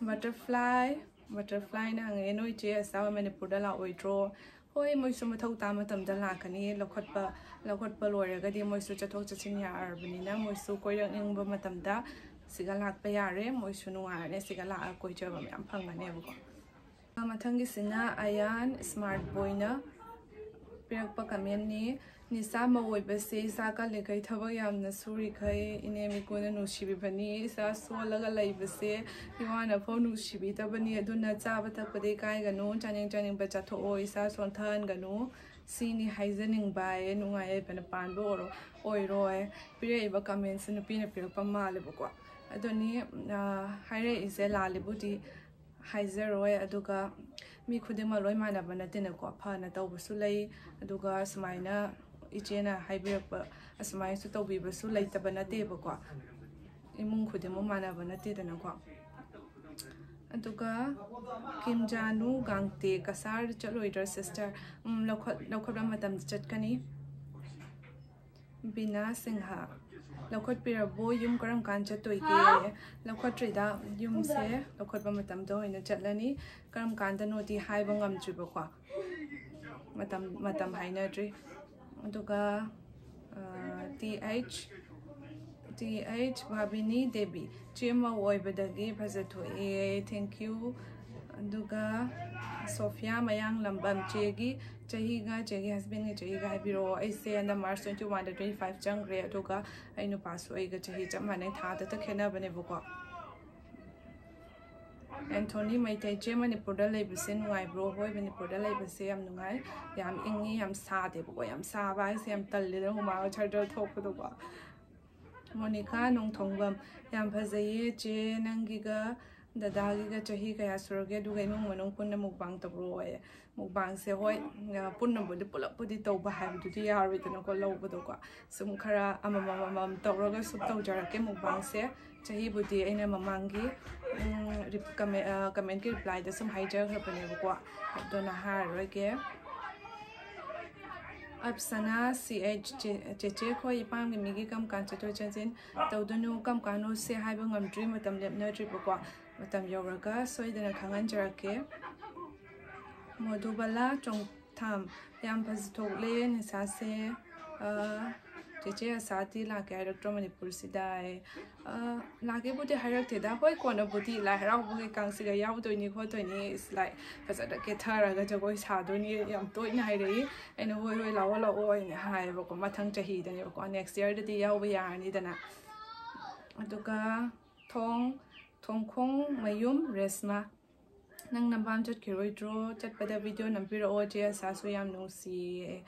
Butterfly, Butterflyꯅ ꯍꯪꯉꯛꯑꯦ, "ꯅꯣꯏ ꯆꯦ ꯑꯁꯥꯕ ꯃꯅꯤꯄꯨꯔꯗ ꯂꯥꯛꯑꯣꯏꯗ꯭ꯔꯣ?" ꯍꯣꯏ, ꯃꯣꯏꯁꯨ ꯃꯊꯧ ꯇꯥꯕ ꯃꯇꯝꯗ ꯂꯥꯛꯀꯅꯤ꯫ ꯂꯧꯈꯠꯄ ꯂꯧꯈꯠꯄ ꯂꯣꯏꯔꯒꯗꯤ ꯃꯣꯏꯁꯨ ꯆꯠꯊꯣꯛ ꯆꯠꯁꯤꯟ ꯌꯥꯔꯕꯅꯤꯅ ꯃꯣꯏꯁꯨ ꯀꯣꯏꯔꯛꯅꯤꯡꯕ ꯃꯇꯝꯗ ꯁꯤꯒ ꯂꯥꯛꯄ ꯌꯥꯔꯦ꯫ ꯃꯣꯏꯁꯨ ꯅꯨꯡꯉꯥꯏꯔꯅꯤ, ꯁꯤꯒ ꯂꯥꯛꯑꯒ ꯀꯣꯏꯖꯕ ꯃꯌꯥꯝ ꯐꯪꯒꯅꯦꯕꯀꯣ꯫ ꯃꯊꯪꯒꯤꯁꯤꯅ ꯑꯌꯥꯟ ꯁ꯭ꯃꯥꯔꯠ ꯕꯣꯏꯅ ꯄꯤꯔꯛꯄ ꯀꯃꯦꯟꯅꯤ꯫ "ꯅꯤꯁꯥ ꯑꯃ ꯑꯣꯏꯕꯁꯦ ꯏꯁꯥ ꯀꯜꯂꯤꯈꯩ, ꯊꯕꯛ ꯌꯥꯝꯅ ꯁꯨꯔꯤꯈꯩ ꯏꯅꯦꯝ ꯏꯀꯨꯅ ꯅꯨꯡꯁꯤꯕꯤꯕꯅꯤ꯫ ꯏꯁꯥ ꯁꯣꯜꯂꯒ ꯂꯩꯕꯁꯦ ꯏꯋꯥꯅ ꯐꯥꯎ ꯅꯨꯡꯁꯤꯕꯤꯗꯕꯅꯤ꯫ ꯑꯗꯨꯅ ꯆꯥꯕ ꯊꯛꯄꯗꯤ ꯀꯥꯏꯒꯅꯨ, ꯆꯥꯅꯤꯡ ꯆꯥꯅꯤꯡꯕ ꯆꯥꯊꯣꯛꯑꯣ, ꯏꯁꯥ ꯁꯣꯟꯊꯍꯟꯒꯅꯨ꯫ ꯁꯤꯅꯤ ꯍꯥꯏꯖꯅꯤꯡꯕ" ꯍꯥꯏꯌꯦ꯫ ꯅꯨꯡꯉꯥꯏ ꯌꯥꯏꯐꯅ ꯄꯥꯟꯕ ꯑꯣꯏꯔꯣ ꯑꯣꯏꯔꯣꯏ꯫ ꯄꯤꯔꯛꯏꯕ ꯀꯃꯦꯟꯁꯦ ꯅꯨꯄꯤꯅ ꯄꯤꯔꯛꯄ ꯃꯥꯜꯂꯦꯕꯀꯣ꯫ ꯑꯗꯨꯅꯤ, ꯑ, ꯍꯥꯏꯔꯛꯏꯁꯦ ꯂꯥꯜꯂꯤꯕꯨꯗꯤ ꯍꯥꯏꯖꯔꯣꯏ꯫ ꯑꯗꯨꯒ ꯃꯤ ꯈꯨꯗꯤꯡꯃꯛ ꯂꯣꯏ ꯃꯥꯟꯅꯕ ꯅꯠꯇꯦꯅꯀꯣ꯫ ꯐꯅ ꯇꯧꯕꯁꯨ ꯂꯩ, ꯑꯗꯨꯒ ꯁꯨꯃꯥꯏꯅ ꯏꯆꯦꯅ ꯍꯥꯏꯕꯤꯔꯛꯄ ꯑꯁꯨꯃꯥꯏꯅꯁꯨ ꯇꯧꯕꯤꯕꯁꯨ ꯂꯩꯇꯕ ꯅꯠꯇꯦꯕꯀꯣ꯫ ꯏꯃꯨꯡ ꯈꯨꯗꯤꯡꯃꯛ ꯃꯥꯟꯅꯕ ꯅꯠꯇꯦꯗꯅꯀꯣ꯫ ꯑꯗꯨꯒ ꯀꯤꯝꯖꯥꯅꯨ ꯒꯥꯡꯇꯦ ꯀꯁꯥꯔ ꯆꯠꯂꯣꯏꯗ꯭ꯔꯥ sister? ꯎꯝ, ꯂꯧꯈꯠ-, ꯂꯧꯈꯠꯄ ꯃꯇꯝꯗ ꯆꯠꯀꯅꯤ꯫ ꯕꯤꯅꯥ ꯁꯤꯡꯍ, "ꯂꯧꯈꯠꯄꯤꯔꯕꯣ? ꯌꯨꯝ ꯀꯔꯝ ꯀꯥꯟ ꯆꯠꯇꯣꯏꯒꯦ?" ꯂꯧꯈꯠꯇ꯭ꯔꯤꯗ, ꯌꯨꯝꯁꯦ ꯂꯧꯈꯠꯄ ꯃꯇꯝꯗ ꯑꯣꯏꯅ ꯆꯠꯂꯅꯤ꯫ ꯀꯔꯝ ꯀꯥꯟꯗꯅꯣꯗꯤ ꯍꯥꯏꯕ ꯉꯝꯗ꯭ꯔꯤꯕꯀꯣ, ꯃꯇꯝ, ꯃꯇꯝ ꯍꯥꯏꯅꯗ꯭ꯔꯤ꯫ ꯑꯗꯨꯒ, ꯑ, T H, T H Bhabini Devi, "ꯆꯦ ꯃꯧ ꯑꯣꯏꯕꯗꯒꯤ ꯐꯖꯊꯣꯛꯑꯦ, thank you"꯫ ꯑꯗꯨꯒ ꯁꯣꯐꯤꯌꯥ ꯃꯌꯥꯡꯂꯝꯕꯝ, "ꯆꯦꯒꯤ ꯆꯍꯤꯒ ꯆꯦꯒꯤ husbandꯒꯤ ꯆꯍꯤꯒ ꯍꯥꯏꯕꯤꯔꯛꯑꯣ꯫ ꯑꯩꯁꯦ ꯍꯟꯗꯛ March twenty oneꯗ twenty five ꯆꯪꯈ꯭ꯔꯦ, ꯑꯗꯨꯒ ꯑꯩ ꯅꯨꯄꯥꯁꯨ ꯑꯩꯒ ꯆꯍꯤ ꯆꯞ ꯃꯥꯟꯅꯩ, ꯊꯥꯗꯇ ꯈꯦꯠꯅꯕꯅꯦꯕꯀꯣ"꯫ ꯑꯦꯟꯊꯣꯅꯤ ꯃꯩꯇꯩ, "ꯆꯦ, ꯃꯅꯤꯄꯨꯔꯗ ꯂꯩꯕꯁꯦ ꯅꯨꯡꯉꯥꯏꯕ꯭ꯔꯣ?" ꯍꯣꯏ, ꯃꯅꯤꯄꯨꯔꯗ ꯂꯩꯕꯁꯦ ꯌꯥꯝ ꯅꯨꯡꯉꯥꯏ, ꯌꯥꯝ ꯏꯪꯉꯤ, ꯌꯥꯝ ꯁꯥꯗꯦꯕꯀꯣ꯫ ꯌꯥꯝ ꯁꯥꯕ ꯍꯥꯏꯁꯦ ꯌꯥꯝ ꯇꯜꯂꯦꯗꯅ, ꯍꯨꯃꯥꯡꯒ ꯊꯔ ꯊꯔ ꯊꯣꯛꯄꯗꯣꯀꯣ꯫ ꯃꯣꯅꯤꯀꯥ ꯅꯣꯡꯊꯣꯡꯕꯝ, "ꯌꯥꯝ ꯐꯖꯩꯌꯦ ꯆꯦ, ꯅꯪꯒꯤꯒ ꯗꯗꯥꯒꯤꯒ ꯆꯍꯤ ꯀꯌꯥ ꯁꯨꯔꯒꯦ? ꯑꯗꯨꯒ ꯏꯃꯨꯡ ꯃꯅꯨꯡ ꯄꯨꯟꯅ mukbang ꯇꯧꯔꯛꯑꯣꯌꯦ"꯫ Mukbangꯁꯦ, ꯍꯣꯏ, ꯄꯨꯟꯅꯕꯨꯗꯤ, ꯄꯨꯂꯞꯄꯨꯗꯤ ꯇꯧꯕ ꯍꯥꯏꯕꯗꯨꯗꯤ ꯌꯥꯔꯣꯏꯗꯅꯀꯣ, ꯂꯧꯕꯗꯣꯀꯣ꯫ ꯁꯨꯝ ꯈꯔ ꯑꯃꯃꯝ ꯑꯃꯃꯝ ꯇꯧꯔꯒ ꯁꯨꯝ ꯇꯧꯖꯔꯛꯀꯦ mukbangꯁꯦ꯫ ꯆꯍꯤꯕꯨꯗꯤ ꯑꯩꯅ ꯃꯃꯥꯡꯒꯤ, ꯎꯝ, ꯔꯤꯞ-, ꯀꯃꯦ-, ꯑ, commentꯀꯤ replyꯗ ꯁꯨꯝ ꯍꯥꯏꯖꯈ꯭ꯔꯕꯅꯦꯕꯀꯣ, ꯑꯗꯨꯅ ꯍꯥꯏꯔꯔꯣꯏꯒꯦ꯫ ꯑꯞꯁꯅꯥ ꯁꯤ ꯑꯩꯆ ꯆꯦꯆꯦ ꯑꯩꯈꯣꯏ ꯏꯄꯥꯝꯒꯤ ꯃꯤꯒꯤ ꯀꯔꯝ ꯀꯥꯟ ꯆꯠꯊꯣꯛ ꯆꯠꯁꯤꯟ ꯇꯧꯗꯣꯏꯅꯣ, ꯀꯔꯝ ꯀꯥꯟꯅꯣꯁꯦ ꯍꯥꯏꯕ ꯉꯝꯗ꯭ꯔꯤ, ꯃꯇꯝ ꯂꯦꯞꯅꯗ꯭ꯔꯤꯕꯀꯣ꯫ ꯃꯇꯝ ꯌꯧꯔꯒ ꯁꯣꯏꯗꯅ ꯈꯪꯍꯟꯖꯔꯛꯀꯦ꯫ ꯃꯣꯗꯨꯕꯂꯥ ꯆꯣꯡꯊꯥꯝ, ꯌꯥꯝ ꯐꯖꯊꯣꯛꯂꯦ ꯅꯤꯁꯥꯁꯦ꯫ ꯑ, ꯆꯦꯆꯦ ꯑꯁꯥꯗꯤ ꯂꯥꯛꯀꯦ ꯍꯥꯏꯔꯛꯇ꯭ꯔꯣ ꯃꯅꯤꯄꯨꯔꯁꯤꯗ? ꯑ, ꯂꯥꯛꯀꯦꯕꯨꯗꯤ ꯍꯥꯏꯔꯛꯇꯦꯗ꯫ ꯍꯣꯏ, ꯀꯣꯟꯅꯕꯨꯗꯤ ꯂꯥꯏ ꯍꯔꯥꯎꯕ ꯀꯩꯀꯥꯡꯁꯤꯒ ꯌꯥꯎꯗꯣꯏꯅꯤ ꯈꯣꯠꯇꯣꯏꯅꯤ, is like ꯐꯖꯅ ꯀꯦꯊꯔꯒ ꯖꯒꯣꯏ ꯁꯥꯗꯣꯏꯅꯤ ꯌꯥꯝ ꯇꯣꯏꯅ ꯍꯥꯏꯔꯛꯏ꯫ ꯑꯩꯅ ꯍꯣꯏ ꯍꯣꯏ ꯂꯥꯛꯑꯣ ꯂꯥꯛꯑꯣ ꯍꯥꯏꯅ ꯍꯥꯏꯌꯦꯕꯀꯣ꯫ ꯃꯊꯪ ꯆꯍꯤꯗꯅꯦꯕꯀꯣ, next yearꯗꯗꯤ ꯌꯥꯎꯕ ꯌꯥꯔꯅꯤꯗꯅ꯫ ꯑꯗꯨꯒ ꯊꯣꯡ ꯊꯣꯡꯈꯣꯡ ꯃꯌꯨꯝ ꯔꯦꯁꯃꯥ, ꯅꯪ ꯅꯄꯥꯝ ꯆꯠꯈꯤꯔꯣꯏꯗ꯭ꯔꯣ? ꯆꯠꯄꯗ video ꯅꯝꯕꯤꯔꯛꯑꯣ, ꯆꯦ ꯑꯁꯥꯁꯨ ꯌꯥꯝ ꯅꯨꯡꯁꯤꯌꯦ꯫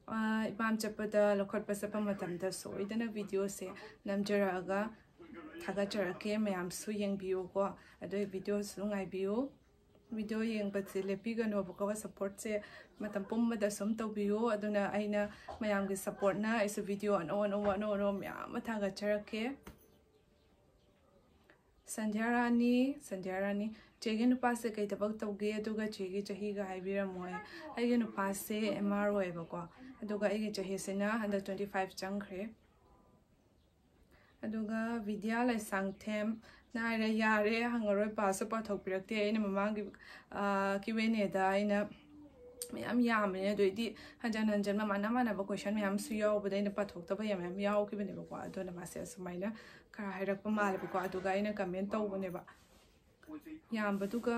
ꯑ, ꯏꯄꯥꯝ ꯆꯠꯄꯗ ꯂꯧꯈꯠꯄ ꯆꯠꯄ ꯃꯇꯝꯗ ꯁꯣꯏꯗꯅ videoꯁꯦ ꯅꯝꯖꯔꯛꯑꯒ ꯊꯥꯒꯠꯆꯔꯛꯀꯦ꯫ ꯃꯌꯥꯝꯁꯨ ꯌꯦꯡꯕꯤꯌꯨꯀꯣ, ꯑꯗꯨꯒꯤ videoꯁꯨ ꯉꯥꯏꯕꯤꯌꯨ꯫ Video ꯌꯦꯡꯕꯁꯦ ꯂꯦꯞꯄꯤꯒꯅꯣꯕꯀꯣ, supportꯁꯦ ꯃꯇꯝ ꯄꯨꯝꯕꯗ ꯁꯨꯝ ꯇꯧꯕꯤꯌꯨ꯫ ꯑꯗꯨꯅ ꯑꯩꯅ ꯃꯌꯥꯝꯒꯤ supportꯅ ꯑꯩꯁꯨ video ꯑꯅꯧ ꯑꯅꯧꯕ ꯑꯅꯧ ꯑꯅꯧꯕ ꯃꯌꯥꯝ ꯑꯃ ꯊꯥꯒꯠꯆꯔꯛꯀꯦ꯫ ꯁꯟꯙ꯭ꯌꯥ ꯔꯥꯅꯤ, ꯁꯟꯙ꯭ꯌꯥ ꯔꯥꯅꯤ, ꯆꯦꯒꯤ ꯅꯨꯄꯥꯁꯦ ꯀꯩ ꯊꯕꯛ ꯇꯧꯒꯦ, ꯑꯗꯨꯒ ꯆꯦꯒꯤ ꯆꯍꯤꯒ ꯍꯥꯏꯕꯤꯔꯝꯃꯣ꯫ ꯑꯩꯒꯤ ꯅꯨꯄꯥꯁꯦ M R ꯑꯣꯏꯌꯦꯕꯀꯣ, ꯑꯗꯨꯒ ꯑꯩꯒꯤ ꯆꯍꯤꯁꯤꯅ ꯍꯟꯗꯛ twenty five ꯆꯪꯈ꯭ꯔꯦ꯫ ꯑꯗꯨꯒ ꯕꯤꯗ꯭ꯌꯥ ꯂꯩꯁꯥꯡꯊꯦꯝ, ꯅꯥꯏꯔꯦ, ꯌꯥꯔꯦ, ꯍꯪꯉꯔꯣꯏ, ꯄꯥꯁꯨ ꯄꯥꯊꯣꯛꯄꯤꯔꯛꯇꯦ꯫ ꯑꯩꯅ ꯃꯃꯥꯡꯒꯤ, ꯑ, Q and Aꯗ ꯑꯩꯅ ꯃꯌꯥꯝ ꯌꯥꯝꯕꯅꯦ, ꯑꯗꯨꯏꯗꯤ ꯍꯟꯖꯟ ꯍꯟꯖꯟꯕ ꯃꯥꯟꯅ ꯃꯥꯟꯅꯕ question ꯃꯌꯥꯝꯁꯨ ꯌꯥꯎꯕꯗ ꯑꯩꯅ ꯄꯥꯊꯣꯛꯇꯕ ꯌꯥꯝ ꯃꯌꯥꯝ ꯌꯥꯎꯈꯤꯕꯅꯦꯕꯀꯣ꯫ ꯑꯗꯨꯅ ꯃꯥꯁꯦ ꯑꯁꯨꯃꯥꯏꯅ ꯈꯔ ꯍꯥꯏꯔꯛꯄ ꯃꯥꯜꯂꯦꯕꯀꯣ꯫ ꯑꯗꯨꯒ ꯑꯩꯅ comment ꯇꯧꯕꯅꯦꯕ, ꯌꯥꯝꯕꯗꯨꯒ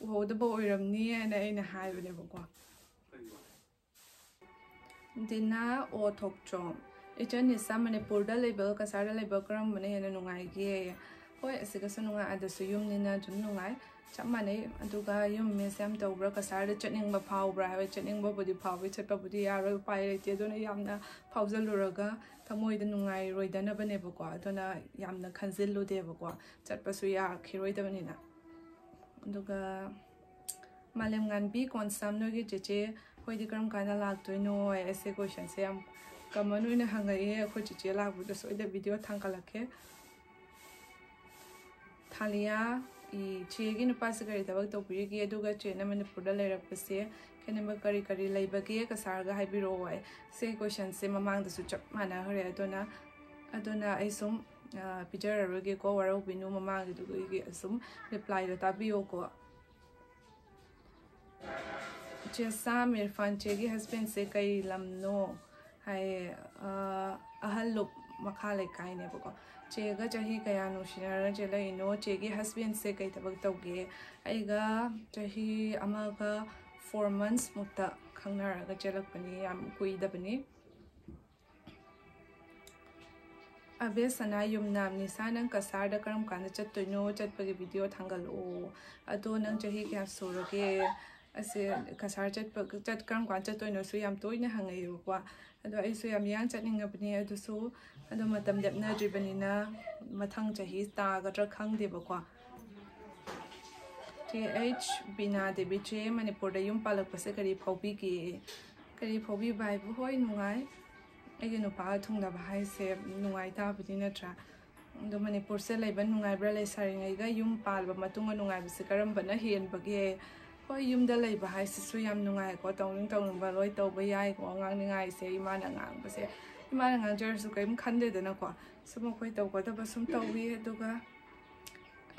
ꯎꯍꯧꯗꯕ ꯑꯣꯏꯔꯝꯅꯤ ꯍꯥꯏꯅ ꯑꯩꯅ ꯍꯥꯏꯕꯅꯦꯕꯀꯣ꯫ ꯗꯤꯅꯥ ꯑꯣ ꯊꯣꯛꯆꯣꯝ, ꯏꯆꯟ ꯅꯤꯁꯥ, ꯃꯅꯤꯄꯨꯔꯗ ꯂꯩꯕꯒ ꯀꯁꯥꯔꯗ ꯂꯩꯕ ꯀꯔꯝꯕꯅ ꯍꯦꯟꯅ ꯅꯨꯡꯉꯥꯏꯒꯦ? ꯍꯣꯏ, ꯑꯁꯤꯒꯁꯨ ꯅꯨꯡꯉꯥꯏ, ꯑꯗꯁꯨ ꯌꯨꯝꯅꯤꯅ ꯑꯗꯨꯝ ꯅꯨꯡꯉꯥꯏ, ꯆꯞ ꯃꯥꯟꯅꯩ꯫ ꯑꯗꯨꯒ ꯌꯨꯝ miss ꯌꯥꯝ ꯇꯧꯕ꯭ꯔꯥ? ꯀꯁꯥꯔꯗ ꯆꯠꯅꯤꯡꯕ ꯐꯥꯎꯕ꯭ꯔꯥ ꯍꯥꯏꯕ? ꯆꯠꯅꯤꯡꯕꯕꯨꯗꯤ ꯐꯥꯎꯋꯤ, ꯆꯠꯄꯕꯨꯗꯤ ꯌꯥꯔꯣꯏ, ꯎꯄꯥꯏ ꯂꯩꯇꯦ꯫ ꯑꯗꯨꯅ ꯌꯥꯝꯅ ꯐꯥꯎꯖꯜꯂꯨꯔꯒ ꯊꯃꯣꯏꯗ ꯅꯨꯡꯉꯥꯏꯔꯣꯏꯗꯅꯕꯅꯦꯕꯀꯣ, ꯑꯗꯨꯅ ꯌꯥꯝꯅ ꯈꯟꯖꯤꯜꯂꯨꯗꯦꯕꯀꯣ, ꯆꯠꯄꯁꯨ ꯌꯥꯈꯤꯔꯣꯏꯗꯕꯅꯤꯅ꯫ ꯑꯗꯨꯒ ꯃꯥꯂꯦꯝꯉꯥꯟꯕꯤ ꯀꯣꯟꯁꯥꯝ, ꯅꯣꯏꯒꯤ ꯆꯦꯆꯦ ꯍꯣꯏꯗꯤ ꯀꯔꯝ ꯀꯥꯟꯗ ꯂꯥꯛꯇꯣꯏꯅꯣ? ꯑꯩꯁꯦ questionꯁꯦ ꯌꯥꯝ common ꯑꯣꯏꯅ ꯍꯪꯉꯛꯑꯦ꯫ ꯑꯩꯈꯣꯏ ꯆꯦꯆꯦ ꯂꯥꯛꯄꯗ ꯁꯣꯏꯗ video ꯊꯥꯡꯒꯠꯂꯛꯀꯦ꯫ ꯊꯥꯂꯤꯌꯥ, ꯏꯆꯦꯒꯤ ꯅꯨꯄꯥꯁꯦ ꯀꯔꯤ ꯊꯕꯛ ꯇꯧꯕꯤꯔꯤꯒꯦ, ꯑꯗꯨꯒ ꯆꯦꯅ ꯃꯅꯤꯄꯨꯔꯗ ꯂꯩꯔꯛꯄꯁꯦ ꯈꯦꯠꯅꯕ ꯀꯔꯤ ꯀꯔꯤ ꯂꯩꯕꯒꯦ ꯀꯁꯥꯔꯒ ꯍꯥꯏꯕꯤꯔꯛꯑꯣ ꯍꯥꯏ꯫ ꯁꯤ ꯀꯣꯏꯁꯟꯁꯦ ꯃꯃꯥꯡꯗꯁꯨ ꯆꯞ ꯃꯥꯟꯅꯈ꯭ꯔꯦ꯫ ꯑꯗꯨꯅ ꯑꯗꯨꯅ ꯑꯩ ꯁꯨꯝ ꯄꯤꯖꯔꯔꯣꯏꯒꯦꯀꯣ, ꯋꯥꯔꯧꯕꯤꯅꯨ, ꯃꯃꯥꯡꯒꯤꯗꯨꯒꯤ ꯁꯨꯝ ꯔꯤꯄ꯭ꯂꯥꯏꯗꯣ ꯇꯥꯕꯤꯌꯣꯀꯣ꯫ ꯆꯦꯁꯥ ꯃꯤꯔꯐꯥꯟ, ꯆꯦꯒꯤ ꯍꯁꯕꯦꯟꯁꯦ ꯀꯩ ꯂꯝꯅꯣ ꯍꯥꯏꯌꯦ꯫ ꯑꯍꯜ ꯂꯨꯞ ꯃꯈꯥ ꯂꯩꯀꯥꯏꯅꯦꯕꯀꯣ꯫ ꯆꯦꯒ ꯆꯍꯤ ꯀꯌꯥ ꯅꯨꯡꯁꯤꯅꯔꯒ ꯆꯦꯜꯂꯛꯏꯅꯣ? ꯆꯦꯒꯤ ꯍꯁꯕꯦꯟꯁꯦ ꯀꯩ ꯊꯕꯛ ꯇꯧꯒꯦ? ꯑꯩꯒ ꯆꯍꯤ ꯑꯃꯒ ꯐꯣꯔ ꯃꯟꯁꯃꯨꯛꯇ ꯈꯪꯅꯔꯒ ꯆꯦꯜꯂꯛꯄꯅꯤ, ꯌꯥꯝ ꯀꯨꯏꯗꯕꯅꯤ꯫ ꯑꯕꯦ ꯁꯅꯥ ꯌꯨꯝꯅꯥꯝ, ꯅꯤꯁꯥ, ꯅꯪ ꯀꯁꯥꯔꯗ ꯀꯔꯝ ꯀꯥꯟꯗ ꯆꯠꯇꯣꯏꯅꯣ? ꯆꯠꯄꯒꯤ ꯚꯤꯗꯤꯑꯣ ꯊꯥꯡꯒꯠꯂꯛꯑꯣ꯫ ꯑꯗꯣ ꯅꯪ ꯆꯍꯤ ꯀꯌꯥ ꯁꯨꯔꯒꯦ? ꯑꯁꯦ ꯀꯁꯥꯔ ꯆꯠꯄ ꯆꯠ ꯀꯔꯝ ꯀꯥꯟꯗ ꯆꯠꯇꯣꯏꯅꯣꯁꯨ ꯌꯥꯝ ꯇꯣꯏꯅ ꯍꯪꯉꯛꯑꯦꯕꯀꯣ꯫ ꯑꯗꯣ ꯑꯩꯁꯨ ꯌꯥꯝ ꯌꯥꯡ ꯆꯠꯅꯤꯡꯉꯕꯅꯤ, ꯑꯗꯨꯁꯨ ꯑꯗꯣ ꯃꯇꯝ ꯂꯦꯞꯅꯗ꯭ꯔꯤꯕꯅꯤꯅ ꯃꯊꯪ ꯆꯍꯤ ꯇꯥꯒꯗ꯭ꯔꯥ ꯈꯪꯗꯦꯕꯀꯣ꯫ ꯇꯤ ꯑꯩꯆ ꯕꯤꯅꯥ ꯗꯦꯕꯤ, ꯆꯦ ꯃꯅꯤꯄꯨꯔꯗ ꯌꯨꯝ ꯄꯥꯜꯂꯛꯄꯁꯦ ꯀꯔꯤ ꯐꯥꯎꯕꯤꯒꯦ? ꯀꯔꯤ ꯐꯥꯎꯕꯤꯕ ꯍꯥꯏꯕꯨ, ꯍꯣꯏ, ꯅꯨꯡꯉꯥꯏ꯫ ꯑꯩꯒꯤ ꯅꯨꯄꯥꯒ ꯊꯨꯡꯅꯕ ꯍꯥꯏꯁꯦ ꯅꯨꯡꯉꯥꯏ ꯇꯥꯕꯅꯤ, ꯅꯠꯇ꯭ꯔꯥ? ꯑꯗꯣ ꯃꯅꯤꯄꯨꯔꯁꯦ ꯂꯩꯕ ꯅꯨꯡꯉꯥꯏꯕ꯭ꯔꯥ? ꯂꯩꯁꯥꯔꯤꯉꯩꯒ ꯌꯨꯝ ꯄꯥꯜꯂꯕ ꯃꯇꯨꯡꯒ ꯅꯨꯡꯉꯥꯏꯕꯁꯦ ꯀꯔꯝꯕꯅ ꯍꯦꯟꯕꯒꯦ? ꯍꯣꯏ, ꯌꯨꯝꯗ ꯂꯩꯕ ꯍꯥꯏꯁꯤꯁꯨ ꯌꯥꯝ ꯅꯨꯡꯉꯥꯏꯀꯣ, ꯇꯧꯅꯤꯡ ꯇꯧꯅꯤꯡꯕ ꯂꯣꯏ ꯇꯧꯕ ꯌꯥꯏꯀꯣ, ꯉꯥꯡꯅꯤꯡꯉꯥꯏꯁꯦ ꯏꯃꯥꯅ ꯉꯥꯡꯕꯁꯦ, ꯏꯃꯥꯅ ꯉꯥꯡꯖꯔꯁꯨ ꯀꯔꯤꯝ ꯈꯟꯗꯦꯗꯅꯀꯣ꯫ ꯁꯨꯝ ꯑꯩꯈꯣꯏ ꯇꯧꯒꯗꯕ ꯁꯨꯝ ꯇꯧꯏ꯫ ꯑꯗꯨꯒ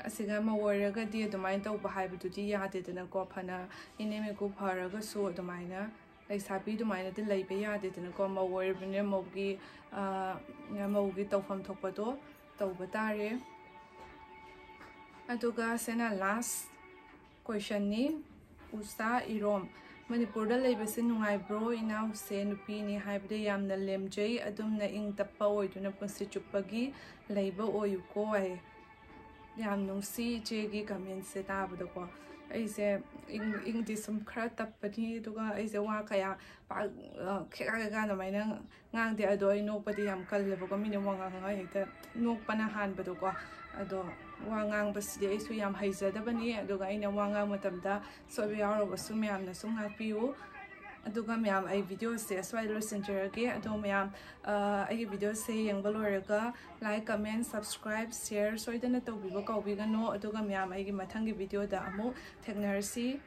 ꯑꯁꯤꯒ ꯃꯧ ꯑꯣꯏꯔꯒꯗꯤ ꯑꯗꯨꯃꯥꯏꯅ ꯇꯧꯕ ꯍꯥꯏꯕꯗꯨꯗꯤ ꯌꯥꯗꯦꯗꯅꯀꯣ꯫ ꯐꯅ ꯏꯅꯦꯝ ꯏꯀꯨ ꯐꯔꯒꯁꯨ ꯑꯗꯨꯃꯥꯏꯅ ꯂꯩꯁꯥꯕꯤ ꯑꯗꯨꯃꯥꯏꯅꯗꯤ ꯂꯩꯕ ꯌꯥꯗꯦꯗꯅꯀꯣ꯫ ꯃꯧ ꯑꯣꯏꯔꯕꯅꯤꯅ ꯃꯧꯒꯤ, ꯑ, ꯃꯧꯒꯤ ꯇꯧꯐꯝ ꯊꯣꯛꯄꯗꯣ ꯇꯧꯕ ꯇꯥꯔꯦ꯫ ꯑꯗꯨꯒ ꯁꯤꯅ ꯂꯥꯁ ꯀꯣꯏꯁꯟꯅꯤ꯫ ꯎꯁꯥ ꯏꯔꯣꯝ, ꯃꯅꯤꯄꯨꯔꯗ ꯂꯩꯕꯁꯦ ꯅꯨꯡꯉꯥꯏꯕ꯭ꯔꯣ? ꯏꯅꯥꯎꯁꯦ ꯅꯨꯄꯤꯅꯤ ꯍꯥꯏꯕꯗ ꯌꯥꯝꯅ ꯂꯦꯝꯖꯩ, ꯑꯗꯨꯝꯅ ꯏꯪ ꯇꯞꯄ ꯑꯣꯏꯗꯨꯅ ꯄꯨꯟꯁꯤ ꯆꯨꯞꯄꯒꯤ ꯂꯩꯕ ꯑꯣꯏꯌꯨꯀꯣ ꯍꯥꯏ꯫ ꯌꯥꯝ ꯅꯨꯡꯁꯤ ꯏꯆꯦꯒꯤ ꯀꯃꯦꯟꯁꯦ ꯇꯥꯕꯗꯀꯣ꯫ ꯑꯩꯁꯦ ꯏꯪ-, ꯏꯪꯗꯤ ꯁꯨꯝ ꯈꯔ ꯇꯞꯄꯅꯤ, ꯑꯗꯨꯒ ꯑꯩꯁꯦ ꯋꯥ ꯀꯌꯥ ꯄꯥꯛ, ꯑ, ꯈꯦꯒꯥ ꯈꯦꯒꯥ ꯑꯗꯨꯃꯥꯏꯅ ꯉꯥꯡꯗꯦ꯫ ꯑꯗꯣ ꯑꯩ ꯅꯣꯛꯄꯗꯤ ꯌꯥꯝ ꯀꯜꯂꯦꯕꯀꯣ, ꯃꯤꯅ ꯋꯥ ꯉꯥꯡꯉꯒ ꯍꯦꯛꯇ ꯅꯣꯛꯄꯅ ꯍꯥꯟꯕꯗꯣꯀꯣ꯫ ꯑꯗꯣ ꯋꯥ ꯉꯥꯡꯕꯁꯤꯗꯤ ꯑꯩꯁꯨ ꯌꯥꯝ ꯍꯩꯖꯗꯕꯅꯤ, ꯑꯗꯨꯒ ꯑꯩꯅ ꯋꯥ ꯉꯥꯡꯕ ꯃꯇꯝꯗ ꯁꯣꯏꯕ ꯌꯥꯎꯔꯒꯁꯨ ꯃꯌꯥꯝꯅꯁꯨ ꯉꯥꯛꯄꯤꯌꯨ꯫ ꯑꯗꯨꯒ ꯃꯌꯥꯝ, ꯑꯩ videoꯁꯦ ꯑꯁ꯭ꯋꯥꯏꯗ ꯂꯣꯏꯁꯤꯟꯖꯔꯒꯦ꯫ ꯑꯗꯣ ꯃꯌꯥꯝ, ꯑ, ꯑꯩꯒꯤ videoꯁꯦ ꯌꯦꯡꯕ ꯂꯣꯏꯔꯒ like, comment, subscribe, share ꯁꯣꯏꯗꯅ ꯇꯧꯕꯤꯕ ꯀꯥꯎꯕꯤꯒꯅꯨ꯫ ꯑꯗꯨꯒ ꯃꯌꯥꯝ, ꯑꯩꯒꯤ ꯃꯊꯪꯒꯤ videoꯗ ꯑꯃꯨꯛ ꯊꯦꯡꯅꯔꯁꯤ꯫